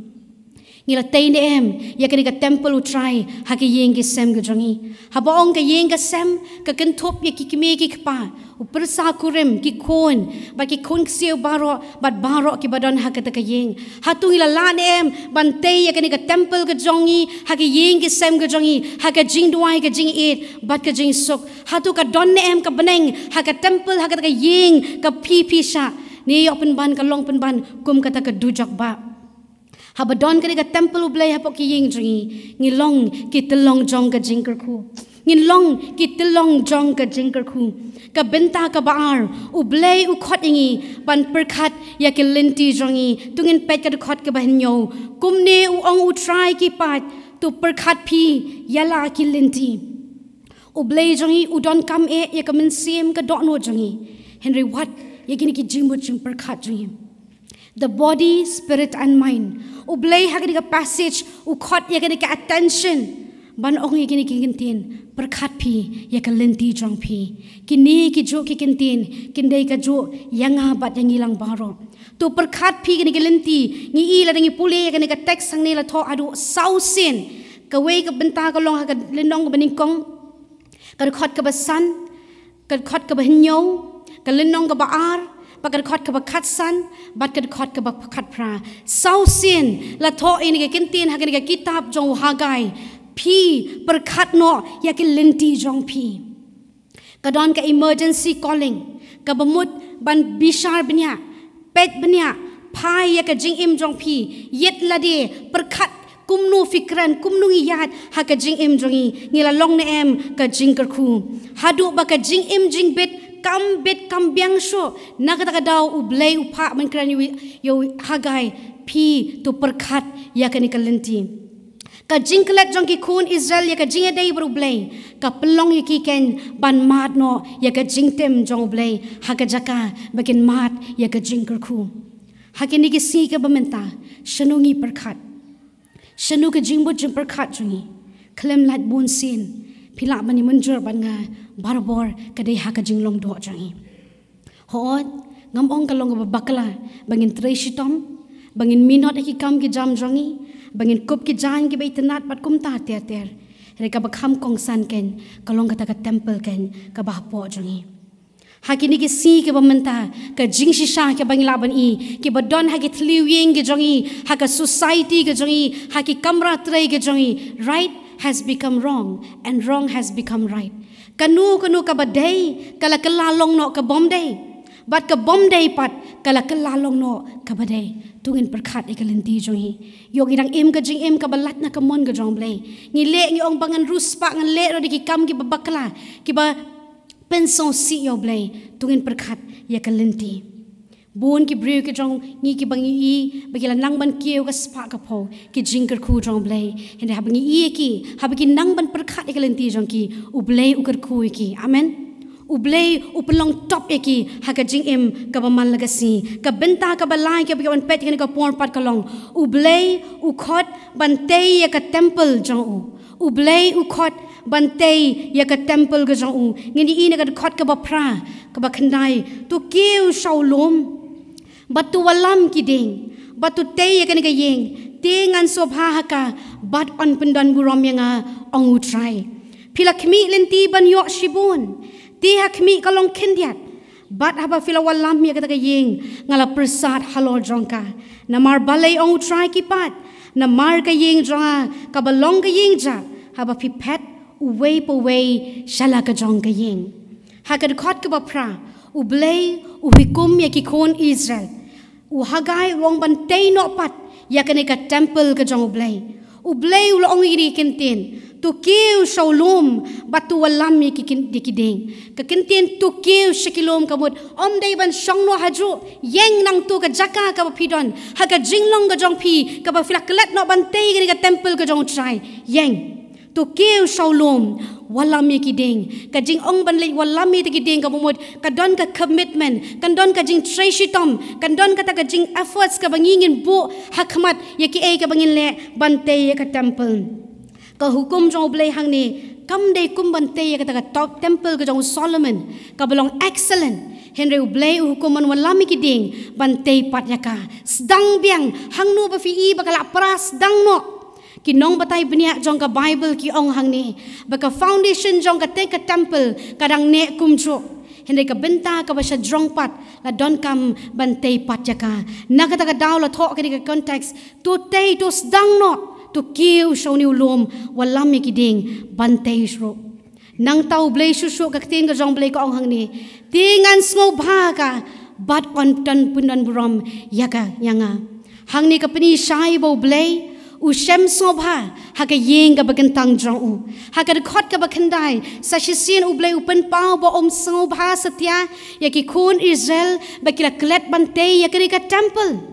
Ngi la tei ne em ïa kane ka temple u Trai ha ka ïing ka sem ka jong ngi? Haba ong ka ïing ka sem, ka kynthup ïa ki kmie ki kpa, u pyrsa kurim, ki khun, bad ki khun ksiew baroh, bad baroh kiba don ha kata ka ïing. Hato ngi la lah ne em ban tei ïa kane ka temple ka jong ngi ha ka ïing ka sem ka jong ngi, ha ka jingduwai, ka jingïeit bad ka jingsuk? Hato ka don ne em ka bneng ha ka temple, ha kata ka ïing ka phi phi shah? Ne ïoh pynban, ka long pynban kum kata ka dujok bah. Haba don kane ka temple u Blei hapoh ka ïing jong ngi, ngi long ki tyllong jong ka jingkyrkhu. Ngin long ki tyllong jong ka jingkyrkhu. Ka bynta kaba ar, u Blei u khot ïa ngi ban pyrkhat ïa ki lynti jong ngi. To ngin peit ka dkhot kaba hynñiew. Kumne u ong u Trai ki paid, to pyrkhat phi ïa la ki lynti. U Blei jong ngi u donkam eh ïa ka mynsiem, ka dohnud jong ngi. Hynrei wat ïa kine ki jingmut jingpyrkhat jong ngi. The body, spirit and mind. U Blei ha kane ka passage u khot ïa kane ka attention ban ong ïa kine ki kyntien, pyrkhat phi ïa ka lynti jong phi. Kine ki juh ki kyntien kin dei ka juh ïa nga bad ïa ngi lang baroh. To pyrkhat phi kine ki lynti. Ngi i lada ngi pule ïa kane ka text hangne la thoh haduh saw sien. Kawei ka bynta ka long ha ka lynnong kaba nyngkong, ka dkhot kaba san, ka dkhot kaba hynñiew, ka lynnong kaba ar, bad ka dkhot kaba khatsan, bad ka dkhot kaba khatphra. Saw sien la thoh ïa kine ki kyntien ha kane ka kitab jong u Haggai. Phi pyrkhat noh ïa ki lynti jong phi. Ka don ka emergency calling, kaba mut ban bishar bniah, peit bniah, phai ïa ka jingim jong phi, ïit lade, pyrkhat kumno phi kren, kumno ngi ïaid ha ka jingim jong ngi. Ngi la long ne em ka jingkyrkhu? Haduh ba ka jingim jingbit kam bit kam biang shuh, na kata ka daw u Blei u phah ban kren ïa u, ïa u Haggai, phi to pyrkhat ïa kane ka lynti. Ka jingklet jong ki khun Israel ïa ka jingïadei bad u Blei ka pynlong ïa ki ken ban mad noh ïa ka jingtim jong u Blei ha ka jaka ba kin mad ïa ka jingkyrkhu. Ha kine ki sngi kaba mynta, shano ngi pyrkhat? Shano ka jingmut jingpyrkhat jong ngi? Khlem lait bun sien, phi lah ban ïa mynjur bad nga, barabor ka dei ha ka jinglong doh jong ngi. Hooid, ngam ong ka long kaba bakla ba ngin trei shitom, ba ngin minot ha ki kam ki jam jong ngi, ba ngin kup ki jaiñ kiba itynnad bad kumta ter ter. Hynrei kaba kham kongsan ken ka long kata ka temple ken kaba hapoh jong ngi. Ha kine ki sngi kiba mynta, ka jingshisha kaba ngi lah ban i, kiba don ha ki thliew ïing ki jong ngi, ha ka society ka jong ngi, ha ki kamra trei ki jong ngi, right has become wrong and wrong has become right. Kano kano kaba dei ka la kylla long noh ka bym dei, bad ka bym dei pat ka la kylla long noh kaba dei. To ngin pyrkhat ïa ka lynti jong ngi. Ïoh ngi dang im ka jingim kaba lait na ka mon ka jong u Blei. Ngi leh, ngi ong ba ngan riewspah, ngan leh ruh da ki kam kiba bakla, kiba pynsngewsih ïa u Blei. To ngin pyrkhat ïa ka lynti. Bun ki briew ki jong ngi kiba ngi i ba ki la nang ban kiew ka spah ka phew ki jingkyrkhu jong u Blei. Hynrei haba ngi i ïa ki, haba ki nang ban pyrkhat ïa ka lynti jong ki, u Blei u kyrkhu ïa ki. Amen. U Blei u pynlong top ïa ki ha ka jingim kaba man la ka sngi. Ka bynta kaba lai kaba ki wan peit kane ka por pat ka long, U Blei u khot ban tei ïa ka temple jong u. U Blei u khot ban tei ïa ka temple ka jong u. Ngin ïohi na ka dkhot kaba phra, kaba khyndai: To kiew sha u lum, bad to wallam ki dieng, bad to tei ïa kane ka ïing. Te ngan sngewbha ha ka, bad yn pyndonburom ïa nga, ong U Trai. Phi la khmih lynti ban ïoh shibun, te ha khmih ka long khyndiat. Bad haba phi la wallam ïa kata ka ïing, nga la pyrsad halor jong ka. Namar balei, ong U Trai ki paid? Namar ka ïing jong nga kaba long ka ïing jah, haba phi phet uwei pa uwei sha la ka jong ka ïing. Ha ka dkhot kaba phra, U Blei u hukum ïa ki khun Israel. U Hagai u ong ban tei noh pat ïa kane ka temple ka jong U Blei. U Blei u la ong ïa kine ki ktien: To kiew sha u lum, bad to wallam ïa ki kin-, ïa ki dieng. Ka ktien to kiew sha ki lum ka mut, ym dei ban shong noh hajuh. Ïeng nangta ka jaka kaba phi don ha ka jinglong ka jong phi, kaba phi la klet noh ban tei ïa kane ka temple ka jong U Trai. Ïeng. To kiew sha u lum, wallam ïa ki dieng. Ka jingong ban leit wallam ïa ki dieng kaba mut ka don ka commitment, kan don ka jingtrei shitom, kan don kata ka jing efforts kaba ngi ngin buh ha khmat ïa kiei kaba ngin leh ban tei ïa ka temple. Ka hukum jong U Blei hangne kam dei kum ban tei ïa kata ka top temple ka jong u Solomon, kaba long excellent. Hynrei U Blei u hukum ban wallam ïa ki dieng, ban tei pat ïa ka. Sdang biang, hangno ba phi i ba ka la pra, sdang noh. Ki nongbatai bniah jong ka Bible ki ong hangne ba ka foundation jong kata ka temple ka dang neh kumjuh. Hynrei ka bynta kaba shajrong pat, la donkam ban tei pat ïa ka. Na kata ka daw la thoh kane ka context: To tei, to sdang noh, to kiew sha une u lum, wallam ïa ki dieng, ban tei shuh. Nangta U Blei shuh shuh, ka ktien ka jong U Blei ka ong hangne: Te ngan sngewbha ha ka, bad yn pyndonburom ïa ka, ïa nga. Hangne ka pyni shai ba U Blei u shem sngewbha ha ka ïing kaba kyntang jong u. Ha ka dkhot kaba khyndai, sa shisien U Blei u pynpaw ba um sngewbha satia ïa ki khun Israel ba ki la klet ban tei ïa kane ka temple.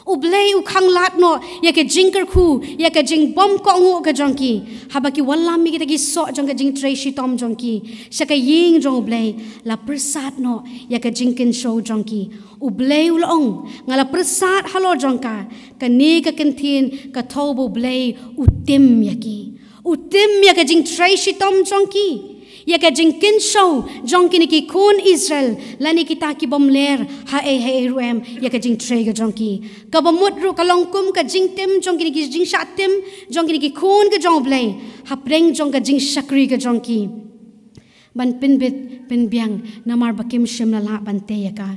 U Blei u khanglad noh ïa ka jingkyrkhu, ïa ka jingbym kohnguh ka jong ki, haba ki wallam ïa kita ki soh jong ka jingtrei shitom jong ki sha ka ïing jong U Blei. La pyrsad noh ïa ka jingkynshew jong ki. U Blei u la ong: Nga la pyrsad halor jong ka. Kane ka kyntien ka thew ba U Blei u tim ïa ki. U tim ïa ka jingtrei shitom jong ki, ïa ka jingkynshew jong kine ki khun Israel, lane kita ki bym ler haei haei ruh em ïa ka jingtrei ka jong ki. Kaba mut ruh ka long kum ka jingtim jong kine ki, jingshah tim jong kine ki khun ka jong U Blei hapdeng jong ka jingshakri ka jong ki. Ban pynbit pynbiang, namar ba kim shym la lah ban tei ïa ka.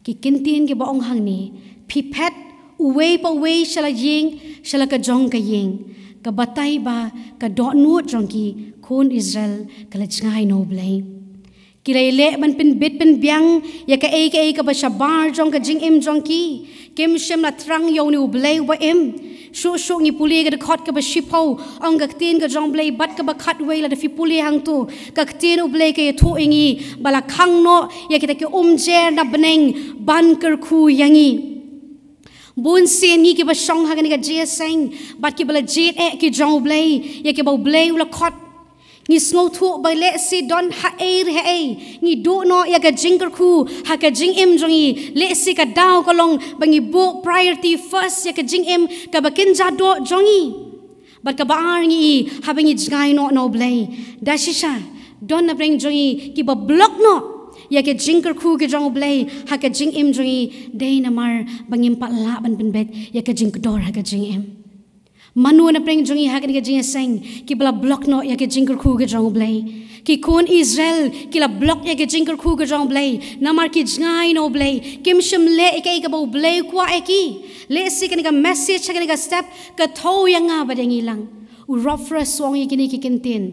Ki kyntien kiba ong hangne: Phi phet uwei pa uwei sha la ïing, sha la ka jong ka ïing. Ka batai ba ka dohnud jong ki khun Israel ka la jngai na U Blei. Ki la ïaleh ban pynbit pynbiang ïa kaei kaei kaba shabar jong ka jingim jong ki. Kim shym la thrang ïa une U Blei uba im. Shuh shuh ngi pule ka dkhot kaba shiphew, ong ka ktien ka jong U Blei, bad kaba khatwei, lada phi pule hangto, ka ktien U Blei ka ïathuh ïa ngi ba la khang noh ïa kita ki umjer na bneng ban kyrkhu ïa ngi. Bun sien ngi kiba shong ha kane ka jingïaseng bad kiba la jied eh ki jong U Blei, ïa kiba U Blei u la khot, ngi sngewthuh ba lehse don haei re haei ngi duh noh ïa ka jingkyrkhu ha ka jingim jong ngi. Lehse ka daw ka long ba ngi buh priority first ïa ka jingim kaba kynja doh jong ngi. Bad kaba ar ngi i, haba ngi jngai noh na U Blei, da shisha don napdeng jong ngi kiba block noh ïa ka jingkyrkhu ka jong U Blei ha ka jingim jong ngi, dei namar ba ngim pat lah ban pynbit ïa ka jingkdor ha ka jingim. Mano napdeng jong ngi ha kane ka jingïaseng kiba la block noh ïa ka jingkyrkhu ka jong U Blei? Ki khun Israel ki la block ïa ka jingkyrkhu ka jong U Blei namar ki jngai na U Blei. Kim shym leh ïa kaei kaba U Blei u kwah ïa ki. Lehse kane ka message ha kane ka step ka thew ïa nga bad ïa ngi lang. U Rob Frost u ong ïa kine ki kyntien: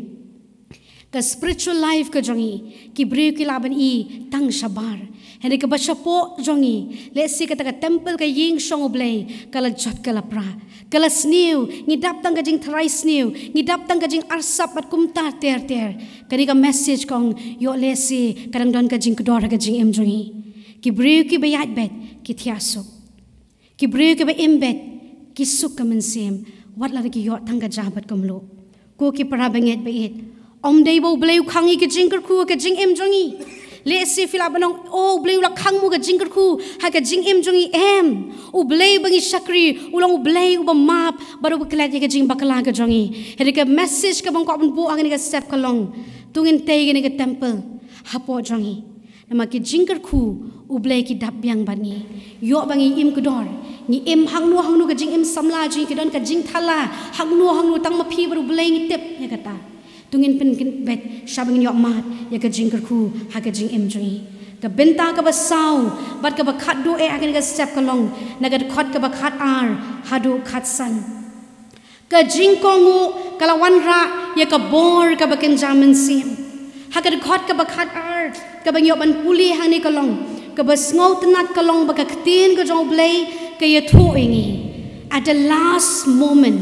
Ka spiritual life ka jong ngi, ki briew ki lah ban i tang shabar. Hynrei kaba shapoh jong ngi, lehse kata ka temple, ka ïing shong U Blei, ka la jot ka la pra, ka la sniew. Ngi dap tang ka jingtharai sniew, ngi dap tang ka jingarsap bad kumta ter ter. Kane ka message ka ong, ïoh lehse ka dang don ka jingkdor ha ka jingim jong ngi. Ki briew kiba ïaid beit ki thiah suk. Ki briew kiba im beit ki suk ka mynsiem, wat lada ki ïoh tang ka ja bad ka mluh. Ko ki para bangeit ba ïeit, Ym dei ba U Blei u khang ïa ka jingkyrkhu ha ka jingim jong ngi. Lehse phi lah ban ong, oh, U Blei u la khang mo ka jingkyrkhu ha ka jingim jong ngi, em. U Blei ba ngi shakri u long U Blei uba map bad uba klet ïa ka jingbakla ka jong ngi. Hynrei ka message kaba nga kwah ban buh ha kane ka step ka long, to ngin tei ïa kane ka temple hapoh jong ngi. Namar ki jingkyrkhu U Blei ki dap biang bad ngi. Ïoh ba ngi im kdor, ngi im hangno hangno ka jingim samla jong ngi, ki don ka jingthala hangno hangno, tang ma phi bad U Blei ngi tip ïa kata. To ngin pynbeit shwa ba ngin ïoh mad ïa ka jingkyrkhu ha ka jingim jong ngi. Ka bynta kaba saw bad kaba khatduh eh ha kane ka step ka long na ka dkhot kaba khatar haduh khatsan. Ka jingkohnguh ka la wanrah ïa ka bor kaba kynja mynsiem. Ha ka dkhot kaba khatar kaba ngi ïoh ban pule hangne ka long, kaba sngewtynnat ka long ba ka ktien ka jong U Blei ka ïathuh ïa ngi, at the last moment,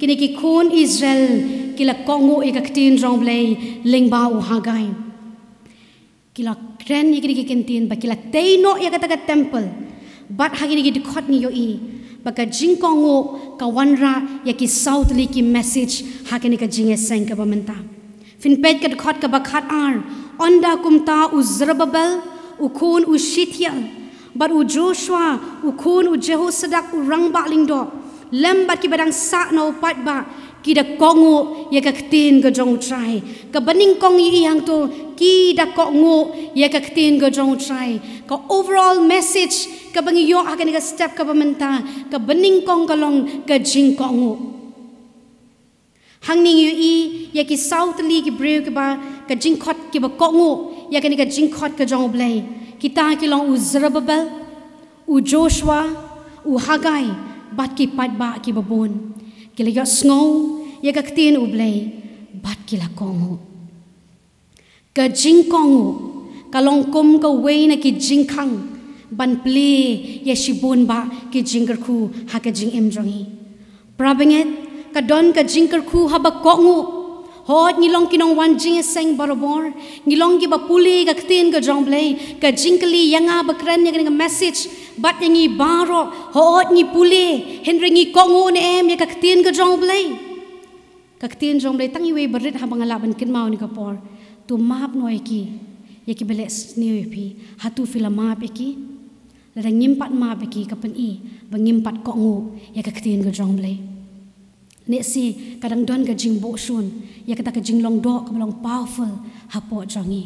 kine ki khun Israel ki la kohnguh ïa ka ktien jong U Blei lyngba u Hagai. Ki la kren ïa kine ki ktien bad ki la tei noh ïa kata ka temple. Bad ha kine ki dkhot ngi ïohi ba ka jingkohnguh ka wanrah ïa ki saw tylli ki message ha kane ka jingïaseng kaba mynta. Phin peit ka dkhot kaba khatar, ynda kumta u Zerubbabel u khun u Shealtiel bad u Joshua u khun u Jehozadak u rangbah lyngdoh, lem bad kiba dang sah na u paidbah, ki da kohnguh ïa ka ktien ka jong U Trai. Kaba nyngkong ïa i hangto, ki da kohnguh ïa ka ktien ka jong U Trai. Ka overall message kaba ngi ïoh ha kane ka step kaba mynta, kaba nyngkong ka long ka jingkohnguh. Hangne ngi ïohi ïa ki saw tylli ki briew kiba, ka jingkhot, kiba kohnguh ïa kane ka jingkhot ka jong U Blei. Kita ki long u Zerubbabel, u Joshua, u Hagai bad ki paidbah kiba bun. Ki la ïohsngew ïa ka ktien U Blei bad ki la kohnguh. Ka jingkohnguh ka long kum kawei na ki jingkhang ban plie ïa shibun bah ki jingkyrkhu ha ka jingim jong ngi. Parabangeit, ka don ka jingkyrkhu haba kohnguh. Hooid ngi long ki nongwan jingïaseng barabor, ngi long kiba pule ka ktien ka jong U Blei, ka jingkylli ïa nga ba kren ïa kane ka message bad ïa ngi baroh, hooid ngi pule, hynrei ngi kohnguh ne em ïa ka ktien ka jong U Blei? Ka ktien jong U Blei tang iwei barit haba nga lah ban kynmaw ha kane ka por. To map noh ïa ki, ïa kiba leh sniew ïa phi. Hato phi la map ïa ki? Lada ngim pat map ïa ki, ka pyni ba ngim pat kohnguh ïa ka ktien ka jong U Blei. Nehse ka dang don ka jingbuh shun ïa kata ka jinglong doh kaba long powerful hapoh jong ngi.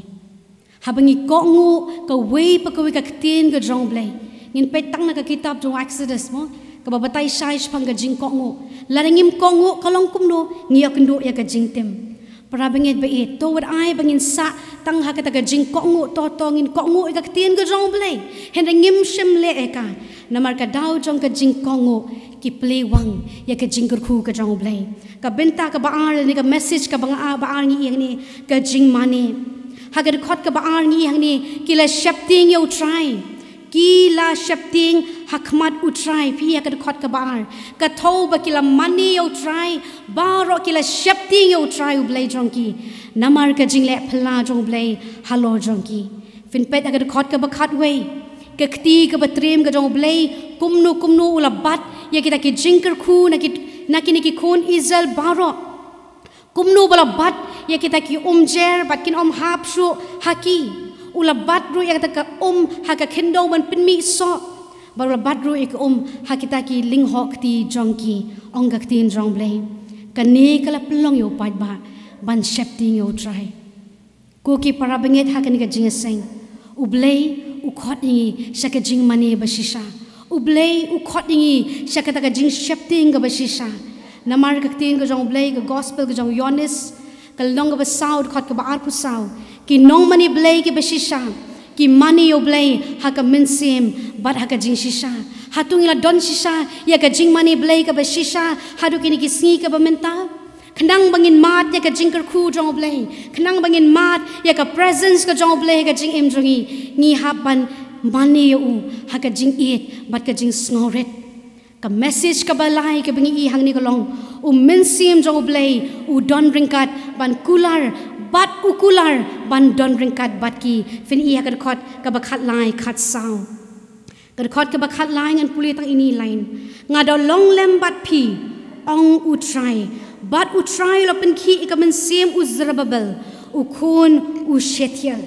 Haba ngi kohnguh kawei pa kawei ka ktien ka jong U Blei. Ngin peit tang na ka kitab jong Exodus mo, kaba batai shai shaphang ka jingkohnguh. Lada ngim kohnguh ka long kumno, ngi ïakynduh ïa ka jingtim. Parabangeit ba ïeit, to wat ai ba ngin sah tang ha kata ka jingkohnguh, to to ngin kohnguh ïa ka ktien ka jong U Blei, hynrei ngim shym leh ïa ka. Namar ka daw jong ka jingkohnguh ki plie wang ïa ka jingkyrkhu ka jong U Blei. Ka bynta kaba ar ne ka message kaba nga, ba ar ngi ïa ngi, ka jingmane. Ha ka dkhot kaba ar ngi ïa ngi, ki la sheptieng ïa U Trai. Ki la sheptieng ha khmat U Trai, phi ïa ka dkhot kaba ar. Ka thew ba ki la mane ïa U Trai, baroh ki la sheptieng ïa U Trai U Blei jong ki. Namar ka jingleh phylla jong U Blei halor jong ki. Phin peit ha ka dkhot kaba khatwei. Ka kti kaba triem ka jong U Blei, kumno kumno u la bat ïa kita ki jingkyrkhu na ki, na kine ki khun Israel baroh. Kumno ba la bat ïa kita ki umjer bad kin ym hap shuh ha ki. U la bat ruh ïa kata ka um ha ka khyndew ban pynmih soh. Bad u la bat ruh ïa ka um ha kita ki lynghoh kti jong ki, ong ka ktien jong U Blei. Kane ka la pynlong ïa u paidbah ban sheptieng ïa U Trai. Ko ki parabangeit, ha kane ka jingïaseng, U Blei u khot ïa ngi sha ka jingmane ba shisha. U Blei u khot ïa ngi sha kata ka jingsheptieng kaba shisha. Namar ka ktien ka jong U Blei, ka gospel ka jong u Ïoannis, ka lynnong kaba saw, dkhot kaba arphew saw. Ki nongmane Blei kiba shisha ki mane ïa U Blei ha ka mynsiem bad ha ka jingshisha. Hato ngi la don shisha ïa ka jingmane Blei kaba shisha haduh kine ki sngi kaba mynta? Khnang ba ngin mad ïa ka jingkyrkhu jong U Blei, khnang ba ngin mad ïa ka presence ka jong U Blei ha ka jingim jong ngi, ngi hap ban mane ïa u ha ka jingïeit bad ka jingsngewrit. Ka message kaba lai kaba ngi ïohi hangne ka long, U Mynsiem jong U Blei u don ryngkat ban kular bad u kular ban don ryngkat bad ki. Phin ïohi ha ka dkhot kaba khatlai khatsaw. Ka dkhot kaba khatlai ngan pule tang ine i lain. Nga da long lem bad phi, ong U Trai, Bad U Trai u la pynkhih ïa ka mynsiem u Zerubbabel, u khun u Shealtiel.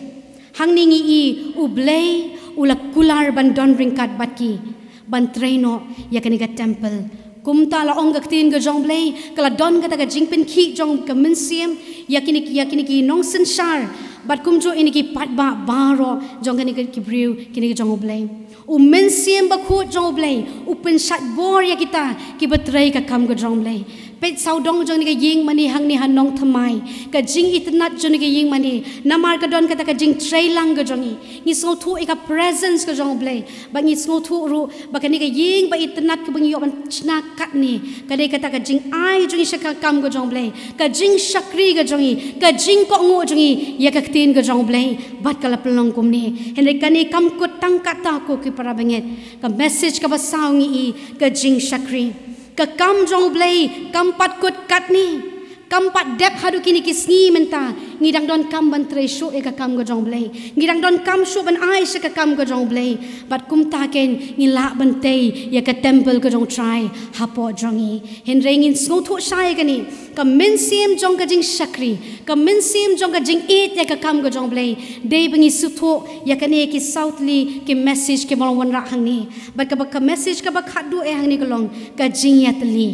Hangne ngi i U Blei u la kular ban don ryngkat bad ki, ban trei noh ïa kane ka temple. Kumta la ong ka ktien ka jong U Blei, ka la don kata ka jingpynkhih jong ka mynsiem ïa kine, ïa kine ki nongsynshar, bad kumjuh ïa kine ki paidbah baroh jong kane ki briew kine ki jong U Blei. U Mynsiem Bakhuid jong U Blei u pynshait bor ïa kita kiba trei ka kam ka jong U Blei. Peit sawdong jong kane ka ïing mane hangne ha Nongthymmai, ka jingitynnad jong kane ka ïing mane, namar ka don kata ka jingtrei lang ka jong ngi. Ngi sngewthuh ïa ka presence ka jong U Blei, bad ngi sngewthuh ruh ba kane ka ïing ba itynnad kaba ngi ïoh ban shna katne, ka dei kata ka jingai jong ngi sha ka kam ka jong U Blei, ka jingshakri ka jong ngi, ka jingkohnguh jong ngi ïa ka ktien ka jong U Blei, bad ka la pynlong kumne. Hynrei kane kam kut tang katta ko ki para bangeit. Ka message kaba saw ngi i ka jingshakri. Ka kam jong U Blei kam pat kut katne. Kam pat dep haduh kine ki sngi mynta. Ngi dang donkam ban trei shuh ïa ka kam ka jong U Blei. Ngi dang donkam shuh ban ai sha ka kam ka jong U Blei. Bad kumta ken ngi lah ban tei ïa ka temple ka jong U Trai hapoh jong ngi. Hynrei ngin sngewthuh shai ïa kane, ka mynsiem jong ka jingshakri, ka mynsiem jong ka jingïeit ïa ka kam ka jong U Blei. Dei ba ngi sngewthuh ïa kane ki saw tylli ki message kiba long wanrah hangne. Bad kaba, ka message kaba khatduh eh hangne ka long ka jingïatylli.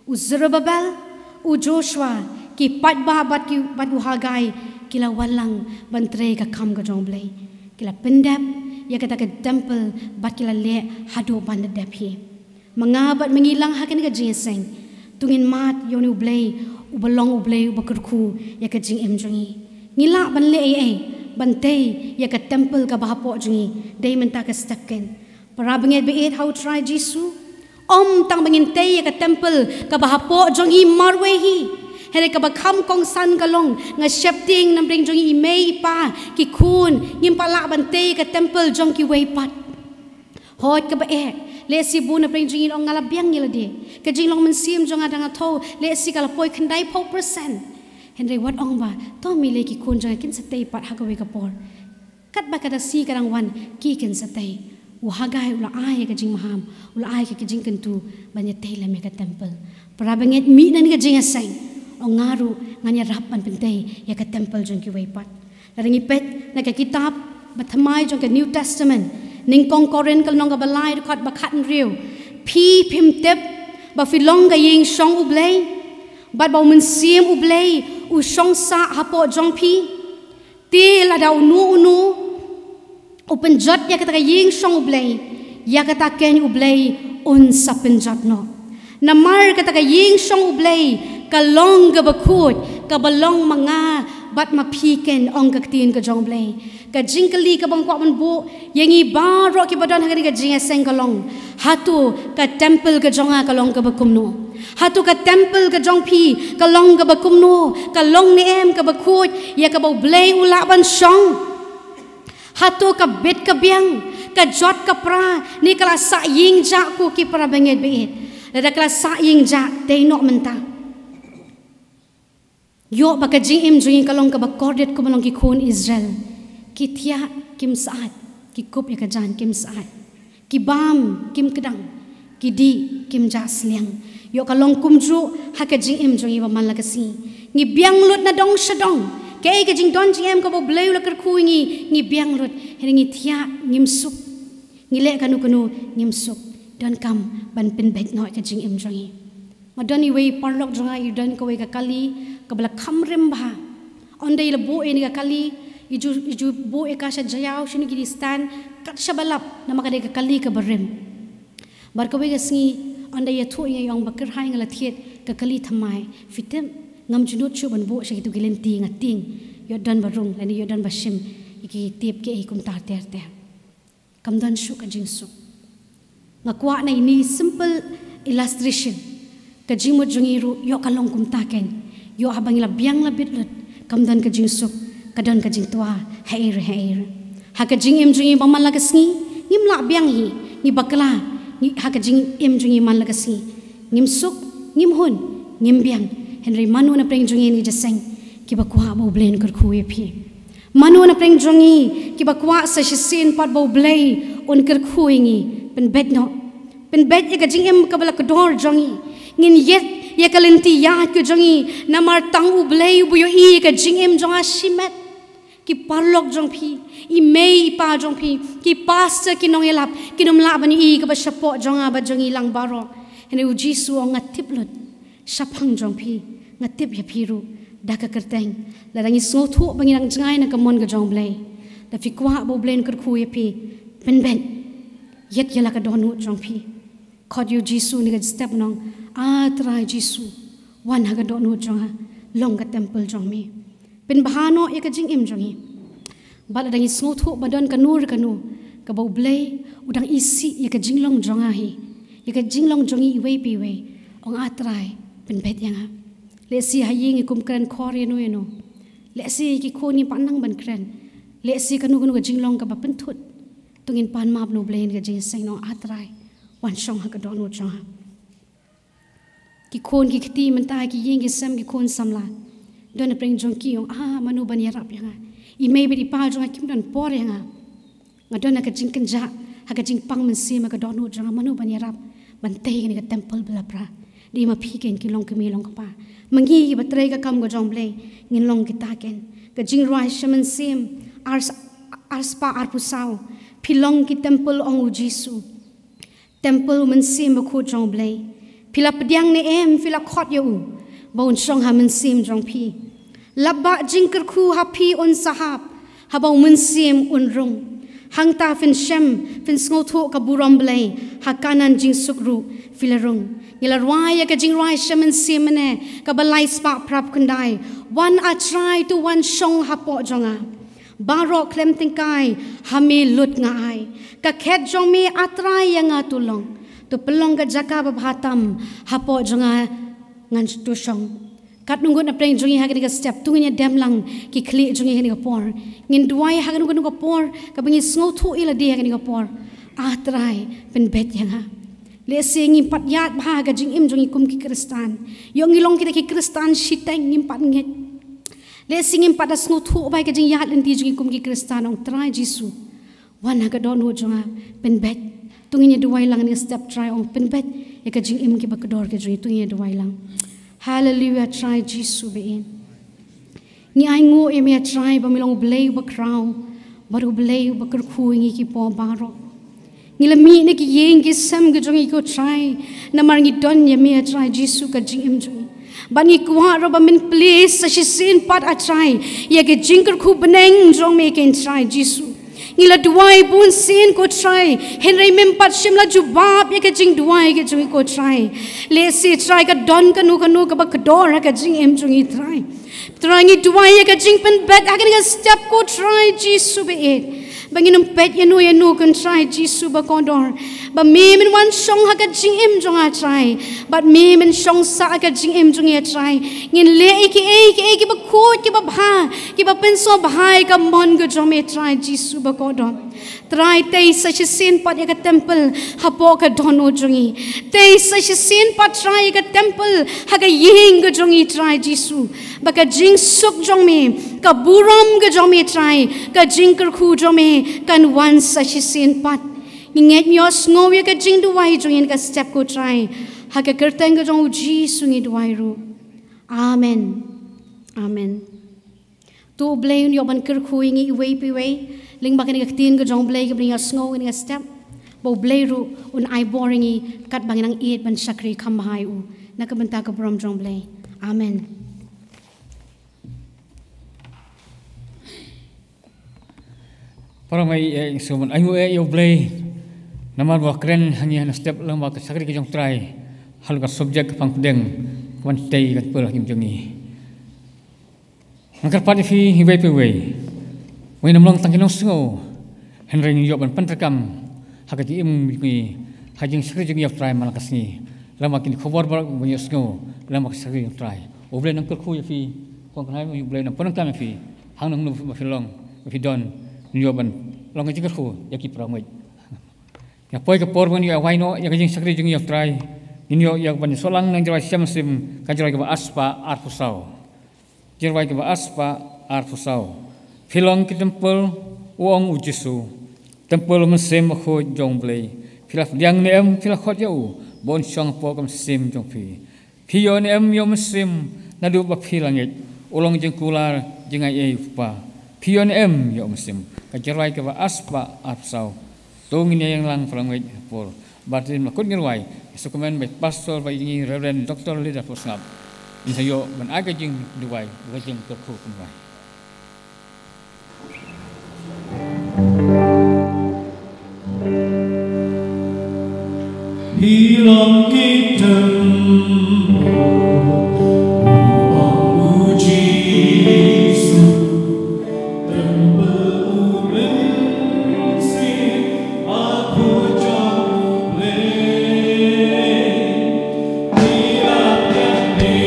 U Zerubbabel, u Joshua, ki paidbah bad ki, bad u Haggai, ki la wan lang ban trei ka kam ka jong U Blei. Ki la pyndep ïa kata ka temple bad ki la leh haduh ban da dep hi. Ma nga bad ma ngi lang ha kane ka jingïaseng, to ngin mad ïa une U Blei uba long U Blei uba kyrkhu ïa ka jingim jong ngi. Ngi lah ban leh ei ei ban tei ïa ka temple kaba hapoh jong ngi, dei mynta ka step ken. Para bangeit ba ïeit ha U Trai Jisu, ym tang ba ngin tei ïa ka temple kaba hapoh jong ngi marwei hi. Hynrei kaba kham kongsan ka long, nga sheptieng na pdeng jong ngi i mei i pa, ki khun, ngim pat lah ban tei ïa ka temple jong kiwei pat. Hooid kaba eh, lehse bun na pdeng jong ngi ong nga la biang ïa lade. Ka jinglong mynsiem jong nga da nga thew, lehse ka la poi khyndai phew percent. Hynrei wat ong ba, to mih lei ki khun jong nga kin sa tei pat ha kawei ka por. Katba ka da sngi ka dang wan, ki kin sa tei. U Haggai u la ai ka jingmaham, u la ai ka jingkyntu ban ïatei lem ïa ka temple. Para bangeit, mih na kane ka jingïaseng, ong nga ruh ngan ïarap ban pyntei ïa ka temple jong kiwei pat. Lada ngi peit na ka kitab bathymmai jong ka New Testament, Nyngkong Korinth ka lynnong kaba lai, dkhot ba khathynriew. Phi phim tip ba phi long ka ïing shong U Blei, bad ba U Mynsiem U Blei u shong sah hapoh jong phi? Te lada uno uno u pynjot ïa kata ka ïing shong U Blei, ïa kata ken U Blei un sa pynjot noh. Namar kata ka ïing shong U Blei ka long kaba khuid, kaba long ma nga bad ma phi ken, ong ka ktien ka jong U Blei. Ka jingkylli kaba nga kwah ban buh ïa ngi baroh kiba don ha kane ka jingïaseng ka long, hato ka temple ka jong nga ka long kaba kumno? Hato ka temple ka jong phi ka long kaba kumno? Ka long ne em kaba khuid ïa kaba U Blei u lah ban shong? Hato ka bit ka biang, ka jot ka pra, ne ka la sah ïing jah, ko ki para bangeit ba ïeit? Lada ka la sah ïing jah, dei noh mynta. Ïoh ba ka jingim jong ngi ka long kaba kordit kumba long ki khun Israel. Ki thiah kim syaid, ki kup ïa ka jaiñ kim syaid. Ki bam kim kdang, ki dih kim jah sliang. Ïoh ka long kumjuh ha ka jingim jong ngi ba man la ka sngi. Ngi biang lut na dong sha dong. Kaei ka jingdon jingem kaba U Blei u la kyrkhu ïa ngi, ngi biang lut. Hynrei ngi thiah, ngim suk. Ngi leh kano kano, ngim suk. Donkam ban pynbeit noh ïa ka jingim jong ngi. Nga don iwei i paralok jong nga, i don kawei ka kali kaba la kham rim bha. Ynda i la buh ïa kane ka kali, i ju, i ju buh ïa ka sha jaiaw, shano ki dei stand, kat shaba lap, namar ka dei ka kali kaba rim. Bad kawei ka sngi, ynda i ïathuh ïa nga, i ong ba kyrhai nga la thied ka kali thymmai. Phi tip, ngam ju nud shuh ban buh sha kito ki lynti, nga tieng. Ïoh don ba rung, lane ïoh don ba shim ïa ki tep kiei kumta ter ter. Kam don shuh ka jingsuk. Nga kwah na ine i simple illustration, ka jingmut jong ngi ruh ïoh ka long kumta ken. Ïoh haba ngi la biang la bit lut, kam don ka jingsuk, ka don ka jingtwa ha ei ruh ha ei ruh. Ha ka jingim jong ngi ba man la ka sngi, ngim lah biang hi, ngi bakla, ngi, ha ka jingim jong ngi man la ka sngi. Ngim suk, ngim hun, ngim biang. Hynrei mano na pdeng jong ngi, ngi jingïaseng, kiba kwah ba U Blei un kyrkhu ïa phi? Mano na pdeng jong ngi kiba kwah sa shisien pat ba U Blei un kyrkhu ïa ngi? Pynbeit noh. Pynbeit ïa ka jingim kaba la kdor jong ngi. Ngin ïeit ïa ka lynti ïaid ka jong ngi, namar tang U Blei uba ïohi ïa ka jingim jong nga shimet. Ki paralok jong phi, i mei i pa jong phi, ki pastor, ki nongïalap, kin ym lah ban ïohi kaba shapoh jong nga bad jong ngi lang baroh. Hynrei U Jisu u ong, nga tip lut shaphang jong phi, nga tip ïa phi ruh da ka kyrteng. Lada ngi sngewthuh ba ngi dang jngai na ka mon ka jong U Blei, da phi kwah ba U Blei un kyrkhu ïa phi, pynbeit, ïeit ïa la ka dohnud jong phi. Khot ïa U Jisu na ka step, nong, A Trai Jisu, wan ha ka dohnud jong nga, long ka temple jong me. Pynbha noh ïa ka jingim jong ngi. Bad lada ngi sngewthuh ba don kano re kano kaba U Blei u dang isih ïa ka jinglong jong nga hi, ïa ka jinglong jong ngi iwei pa iwei, ong, A Trai, pynbeit ïa nga. Lehse ha ïing ngi kum kren khor ïano ïano. Lehse ki khun ngim pat nang ban kren. Lehse kano kano ka jinglong kaba pynthut. To ngin pan map na U Blei ha ka jingïaseng, nong, A Trai, wan shong ha ka dohnud jong nga. Ki khun ki kti mynta ha ki ïing ki sem, ki khun samla, don hapdeng jong ki, ong, ah, mano ban ïarap ïa nga? I mei bad i pa jong nga kim don por ïa nga. Nga don ha ka jingkynjah, ha ka jingpang mynsiem, ha ka dohnud jong nga, mano ban ïarap ban tei ïa kane ka temple ba la pra? Dei ma phi keiñ ki long kmie long kpa. Ma ngi kiba trei ka kam ka jong U Blei, ngin long kita keiñ. Ka Jingrwai Sha Mynsiem ar, ar spah arphew saw, phi long ki temple, ong U Jisu. Temple U Mynsiem Bakhuid jong U Blei. Phi la pdiang ne em, phi la khot ïa u ba un shong ha mynsiem jong phi? Lap ba jingkyrkhu ha phi un sa hap haba U Mynsiem un rung. Hangta phin shem, phin sngewthuh ka burom Blei, ha Kanaan jingsuk ruh phi la rung. Ngi la rwai ïa ka Jingrwai Sha Mynsiem mynne kaba lai spah phra phew khyndai. Wan A Trai, to wan shong hapoh jong nga. Baroh khlem tyngkai ha me lut nga ai. Ka khet jong me A Trai ïa nga to long. To pynlong ka jaka babha tam hapoh jong nga, ngan to shong. Katno ngut napdeng jong ngi ha kane ka step, to ngin ïa dem lang ki khlieh jong ngi ha kane ka por. Ngin duwai ha kano kano ka por kaba ngi sngewthuh ïa lade ha kane ka por. A Trai, pynbeit ïa nga. Lehse ngim pat ïaid bha ha ka jingim jong ngi kum ki Khristan. Ïoh ngi long kita ki Khristan shiteng, ngim pat ngeit. Lehse ngim pat da sngewthuh bha ïa ka jingïaid lynti jong ngi kum ki Khristan, ong, Trai Jisu, wan ha ka dohnud jong nga, pynbeit. To ngin ïa duwai lang ha kane ka step, Trai, ong, pynbeit ïa ka jingim kiba kordor ka jong ngi, to ngin ïa duwai lang. Haleluia, Trai Jisu ba ïeit. Ngi ainguh ïa me A Trai ba me long U Blei uba khraw bad U Blei uba kyrkhu ïa ngi ki por baroh. Ngi la mih na ki ïing ki sem ki jong ngi ko Trai, namar ngi don ïa me A Trai Jisu ka jingim jong ngi. Bad ngi kwah ruh ba men plie sa shisien pat A Trai ïa ka jingkyrkhu bneng jong me keiñ Trai Jisu. Ngi la duwai bun sien ko Trai, hynrei mem pat shym la jubab ïa ka jingduwai ka jong ngi ko Trai. Lehse Trai ka don kano kano kaba kordor ha ka jingim jong ngi Trai. Trai ngi duwai ïa ka jingpynbeit ha kane ka step ko Trai Jisu ba ïeit. Ba ngin ym peit ïano ïano ko Trai Jisu ba kordor. Ba me men wan shong ha ka jingim jong nga Trai. Bad me men shong sah ha ka jingim jong ngi Trai. Ngin leh ïa kiei kiei kiba khuid kiba bha, kiba pynsngewbha ïa ka mon ka jong me Trai Jisu ba kordor. Trai tei sa shisien pat ïa ka temple hapoh ka dohnud jong ngi. Tei sa shisien pat Trai ïa ka temple ha ka ïing ka jong ngi Trai Jisu. Ba ka jingsuk jong me, ka burom ka jong me Trai, ka jingkyrkhu jong me kan wan sa shisien pat. Ngi ngeit ngi ïohsngew ïa ka jingduwai jong ngi ha kane ka step ko Trai. Ha ka kyrteng ka jong U Jisu ngi duwai ruh. Amen. Amen. To U Blei un ïoh ban kyrkhu ïa ngi iwei pa iwei lyngba kane ka ktien ka jong U Blei kaba ngi ïohsngew ha kane ka step. Ba U Blei ruh un ai bor ïa ngi katba ngi nang ïeit ban shakri kham bha ïa u na ka bynta ka burom jong U Blei. Amen. Para mei, eh, ïa sngewbha ban ainguh ïa U Blei namar ba kren ha ngi ha kane ka step lyngba ka shakri ka jong U Trai halor ka subject ka phang pdeng, ka ban tei ka temple ha ka jingim jong ngi. Nga kyrpad ïa phi iwei pa iwei. Ngim long tang ki nongsngew, hynrei ngin ïoh ban pyntrei kam ha ka jingim jong ngi, ha ka jingshakri jong ngi ïa U Trai man la ka sngi. Lem bad kine ki khubor baroh ba ngin ïohsngew lem bad ka shakri jong U Trai. U Blei un kyrkhu ïa phi, kong kynhai, U Blei un pyndonkam ïa phi. Hangne hangne ba phi long, ba phi don, ngin ïoh ban long ka jingkyrkhu ïa ki para ngeit. Nga poi ka por ba ngin ïoh wai noh ïa ka jingshakri jong ngi ïa U Trai. Ngin ïoh ïa ka ban ïasoh lang na ka Jingrwai Sha Mynsiem, ka Jingrwai kaba ar spah arphew saw. Jingrwai kaba ar spah arphew saw. Phi long ki temple, u ong U Jisu. Temple U Mynsiem Bakhuid jong U Blei. Phi la pdiang ne em, phi la khot ïa u ba un shong hapoh ka mynsiem jong phi. Phi ïoh ne em ïoh mynsiem naduh ba phi la ngeit, u long jingkular jingaiei u Kpa. Phi ïoh ne em ïoh mynsiem. Ka jingrwai kaba ar spah arphew saw. To ngin ïa ïeng lang para ngeit ha por. Bad ynda la kut ngi rwai, ngi sngewkmen ba i Pastor ba ïa ngi Reverend Doctor Leader Pursngap, in sa ïoh ban ai ka jingduwai, ka jingkyrkhu pynrwai. Hi long ki tem u Jisu, tem u Mynsiem Bakhuid jong U Blei. Hi la piang ne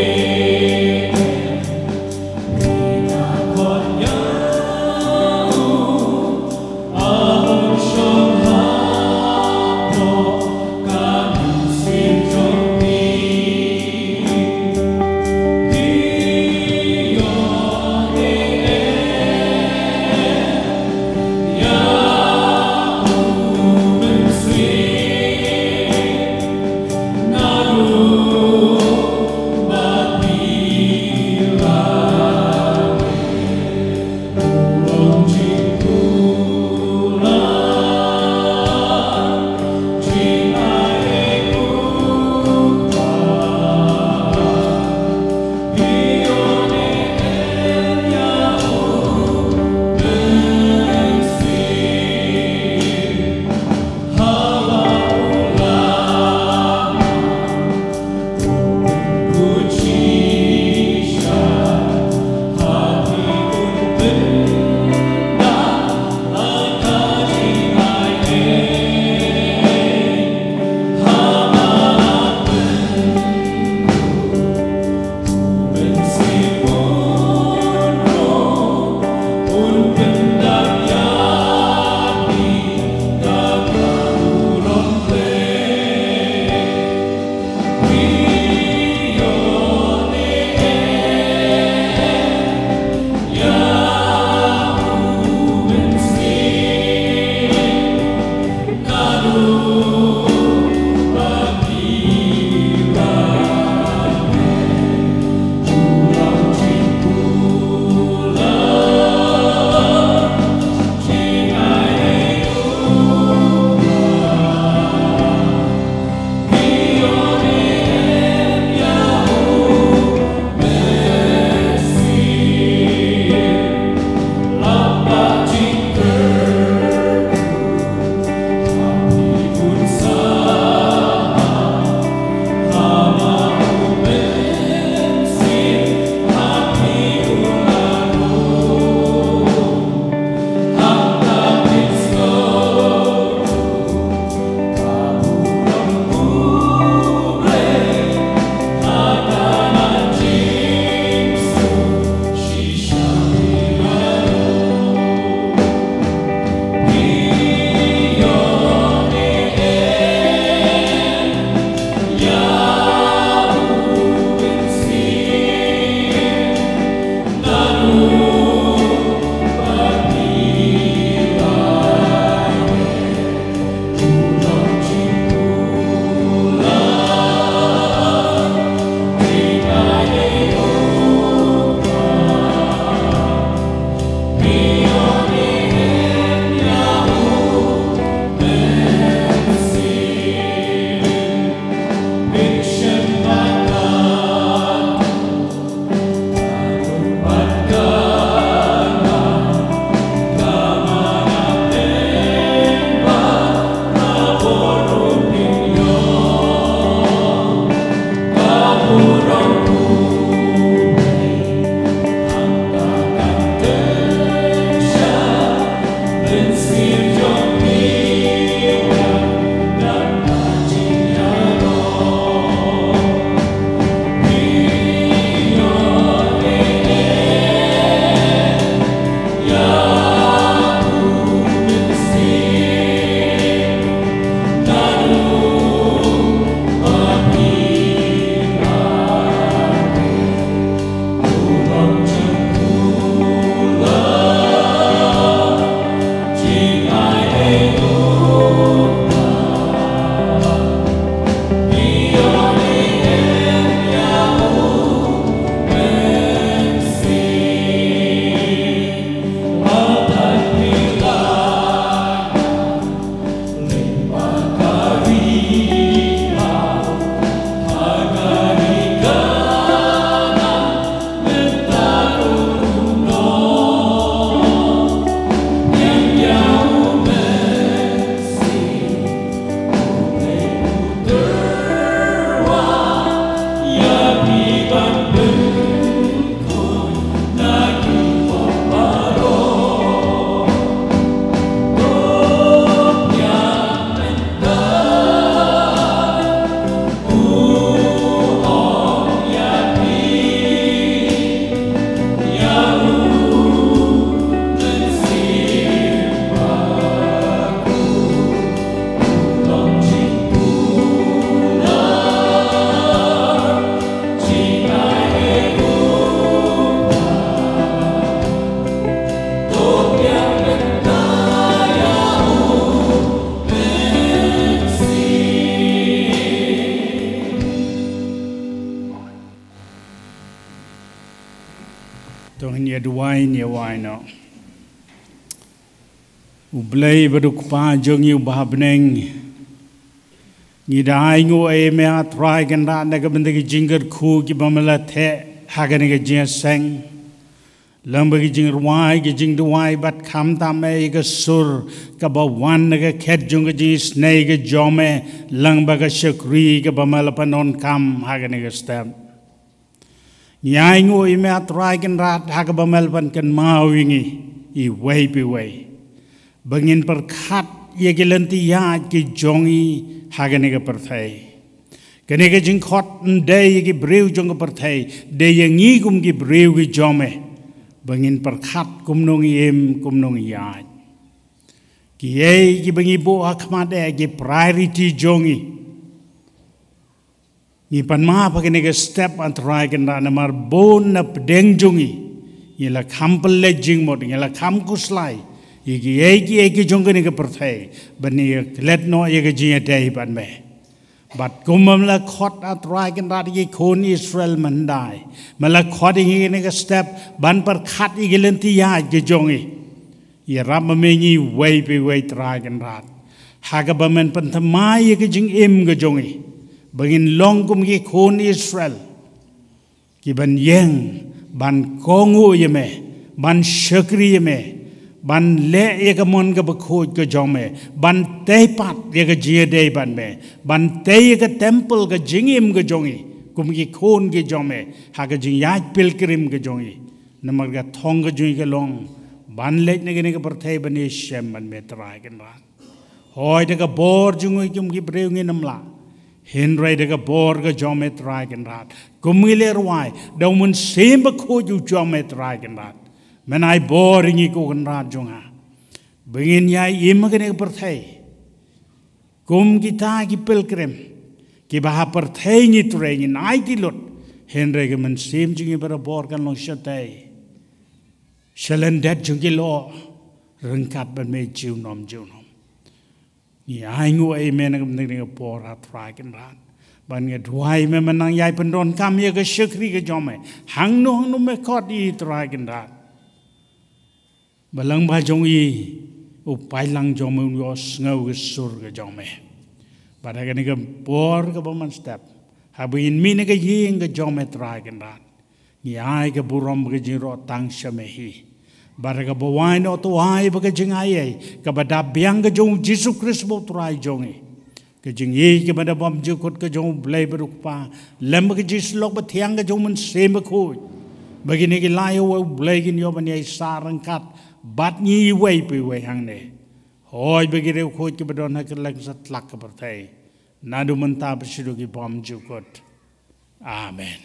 Tong ngi duwai, ngi duwai noh. U Blei bad u Kpa jong ngi uba ha bneng, ngi da ainguh ïa me ha Trai Kynrad na ka bynta ki jingkyrkhu kiba me la theh ha kane ka jingïaseng, lem bad ki jingrwai, ki jingduwai bad khamtam ïa ka sur kaba wan na ka khet jong ka jingisynei ka jong me, lem bad ka shakri kaba me la pyndonkam ha kane ka step. Ngi ainguh ïa me ha Trai Kynrad ha kaba me la pynkynmaw ïa ngi iwei pa iwei, ba ngin pyrkhat ïa ki lynti ïaid ki jong ngi ha kane ka pyrthei. Kane ka jingkhot ym dei ïa ki briew jong ka pyrthei, dei ïa ngi kum ki briew ki jong me, ba ngin pyrkhat kumno ngi im, kumno ngi ïaid. Kiei kiba ngi buh ha khmat eh, ki priority jong ngi, ngi pan map ha kane ka step ha Trai Kynrad, namar bun na pdeng jong ngi, ngi la kham pynleit jingmut, ngi la kham khuslai ïa kiei kiei ki jong kane ka pyrthei, ban ïaklet noh ïa ka jingïadei bad me. Bad kumba me la khot ha Trai Kynrad ïa ki khun Israel mynhyndai, me la khot ïa ngi ha kane ka step ban pyrkhat ïa ki lynti ïaid ki jong ngi. Ïarap ma me ngi iwei pa iwei Trai Kynrad, ha kaba men pynthymmai ïa ka jingim ka jong ngi, ba ngin long kum ki khun Israel, kiban ïeng ban kohnguh ïa me, ban shakri ïa me, ban leh ïa ka mon kaba khuid ka jong me, ban tei pat ïa ka jingïadei bad me, ban tei ïa ka temple ka jingim ka jong ngi kum ki khun ki jong me, ha ka jingïaid pilgrim ka jong ngi. Namar ka thong ka jong ngi ka long ban leit na kane ka pyrthei ban ïashem bad me Trai Kynrad. Hooid, da ka bor jong ngi kum ki briew ngin ym lah, hynrei da ka bor ka jong me Trai Kynrad, kum ngi leh rwai, da u Mynsiem Bakhuid u jong me Trai Kynrad, men ai bor ïa ngi ko Kynrad jong nga, ba ngin ïai im ha kane ka pyrthei kum kita ki pilgrim kiba ha pyrthei ngi trei, ngin aiti lut, hynrei ka mynsiem jong ngi barabor kan long shatei sha lyndet jong ki lyoh, ryngkat bad me junom junom. Ngi ainguh ïa me na ka bynta kane ka por ha Trai Kynrad, bad ngi duwai me men nang ïai pyndonkam ïa ka shakri ka jong me hangno hangno me khot ïa Trai Kynrad. Ba lyngba jong i, u paidlang jong me un ïohsngew ka sur ka jong me. Bad ha kane ka por kaba mynta step, haba ngin mih na ka ïing ka jong me Trai Kynrad, ngi ai ka burom bad ka jingïaroh tang sha me hi. Bad ha kaba wai noh to ai bad ka jingaiei kaba dap biang ka jong u Jisu Khrist ba u Trai jong ngi, ka jingïeit kaba da bymjukut ka jong u Blei bad u Kpa, lem bad ka jingïasyllok bathiang ka jong u Mynsiem Bakhuid, ba kine ki lai uwei u Blei kin ïoh ban ïaisah ryngkat bad ngi iwei pa iwei hangne, hooid, bad ki riewkhuid kiba don ha kylleng satlak ka pyrthei, naduh mynta bad shaduh ki bymjukut. Amen.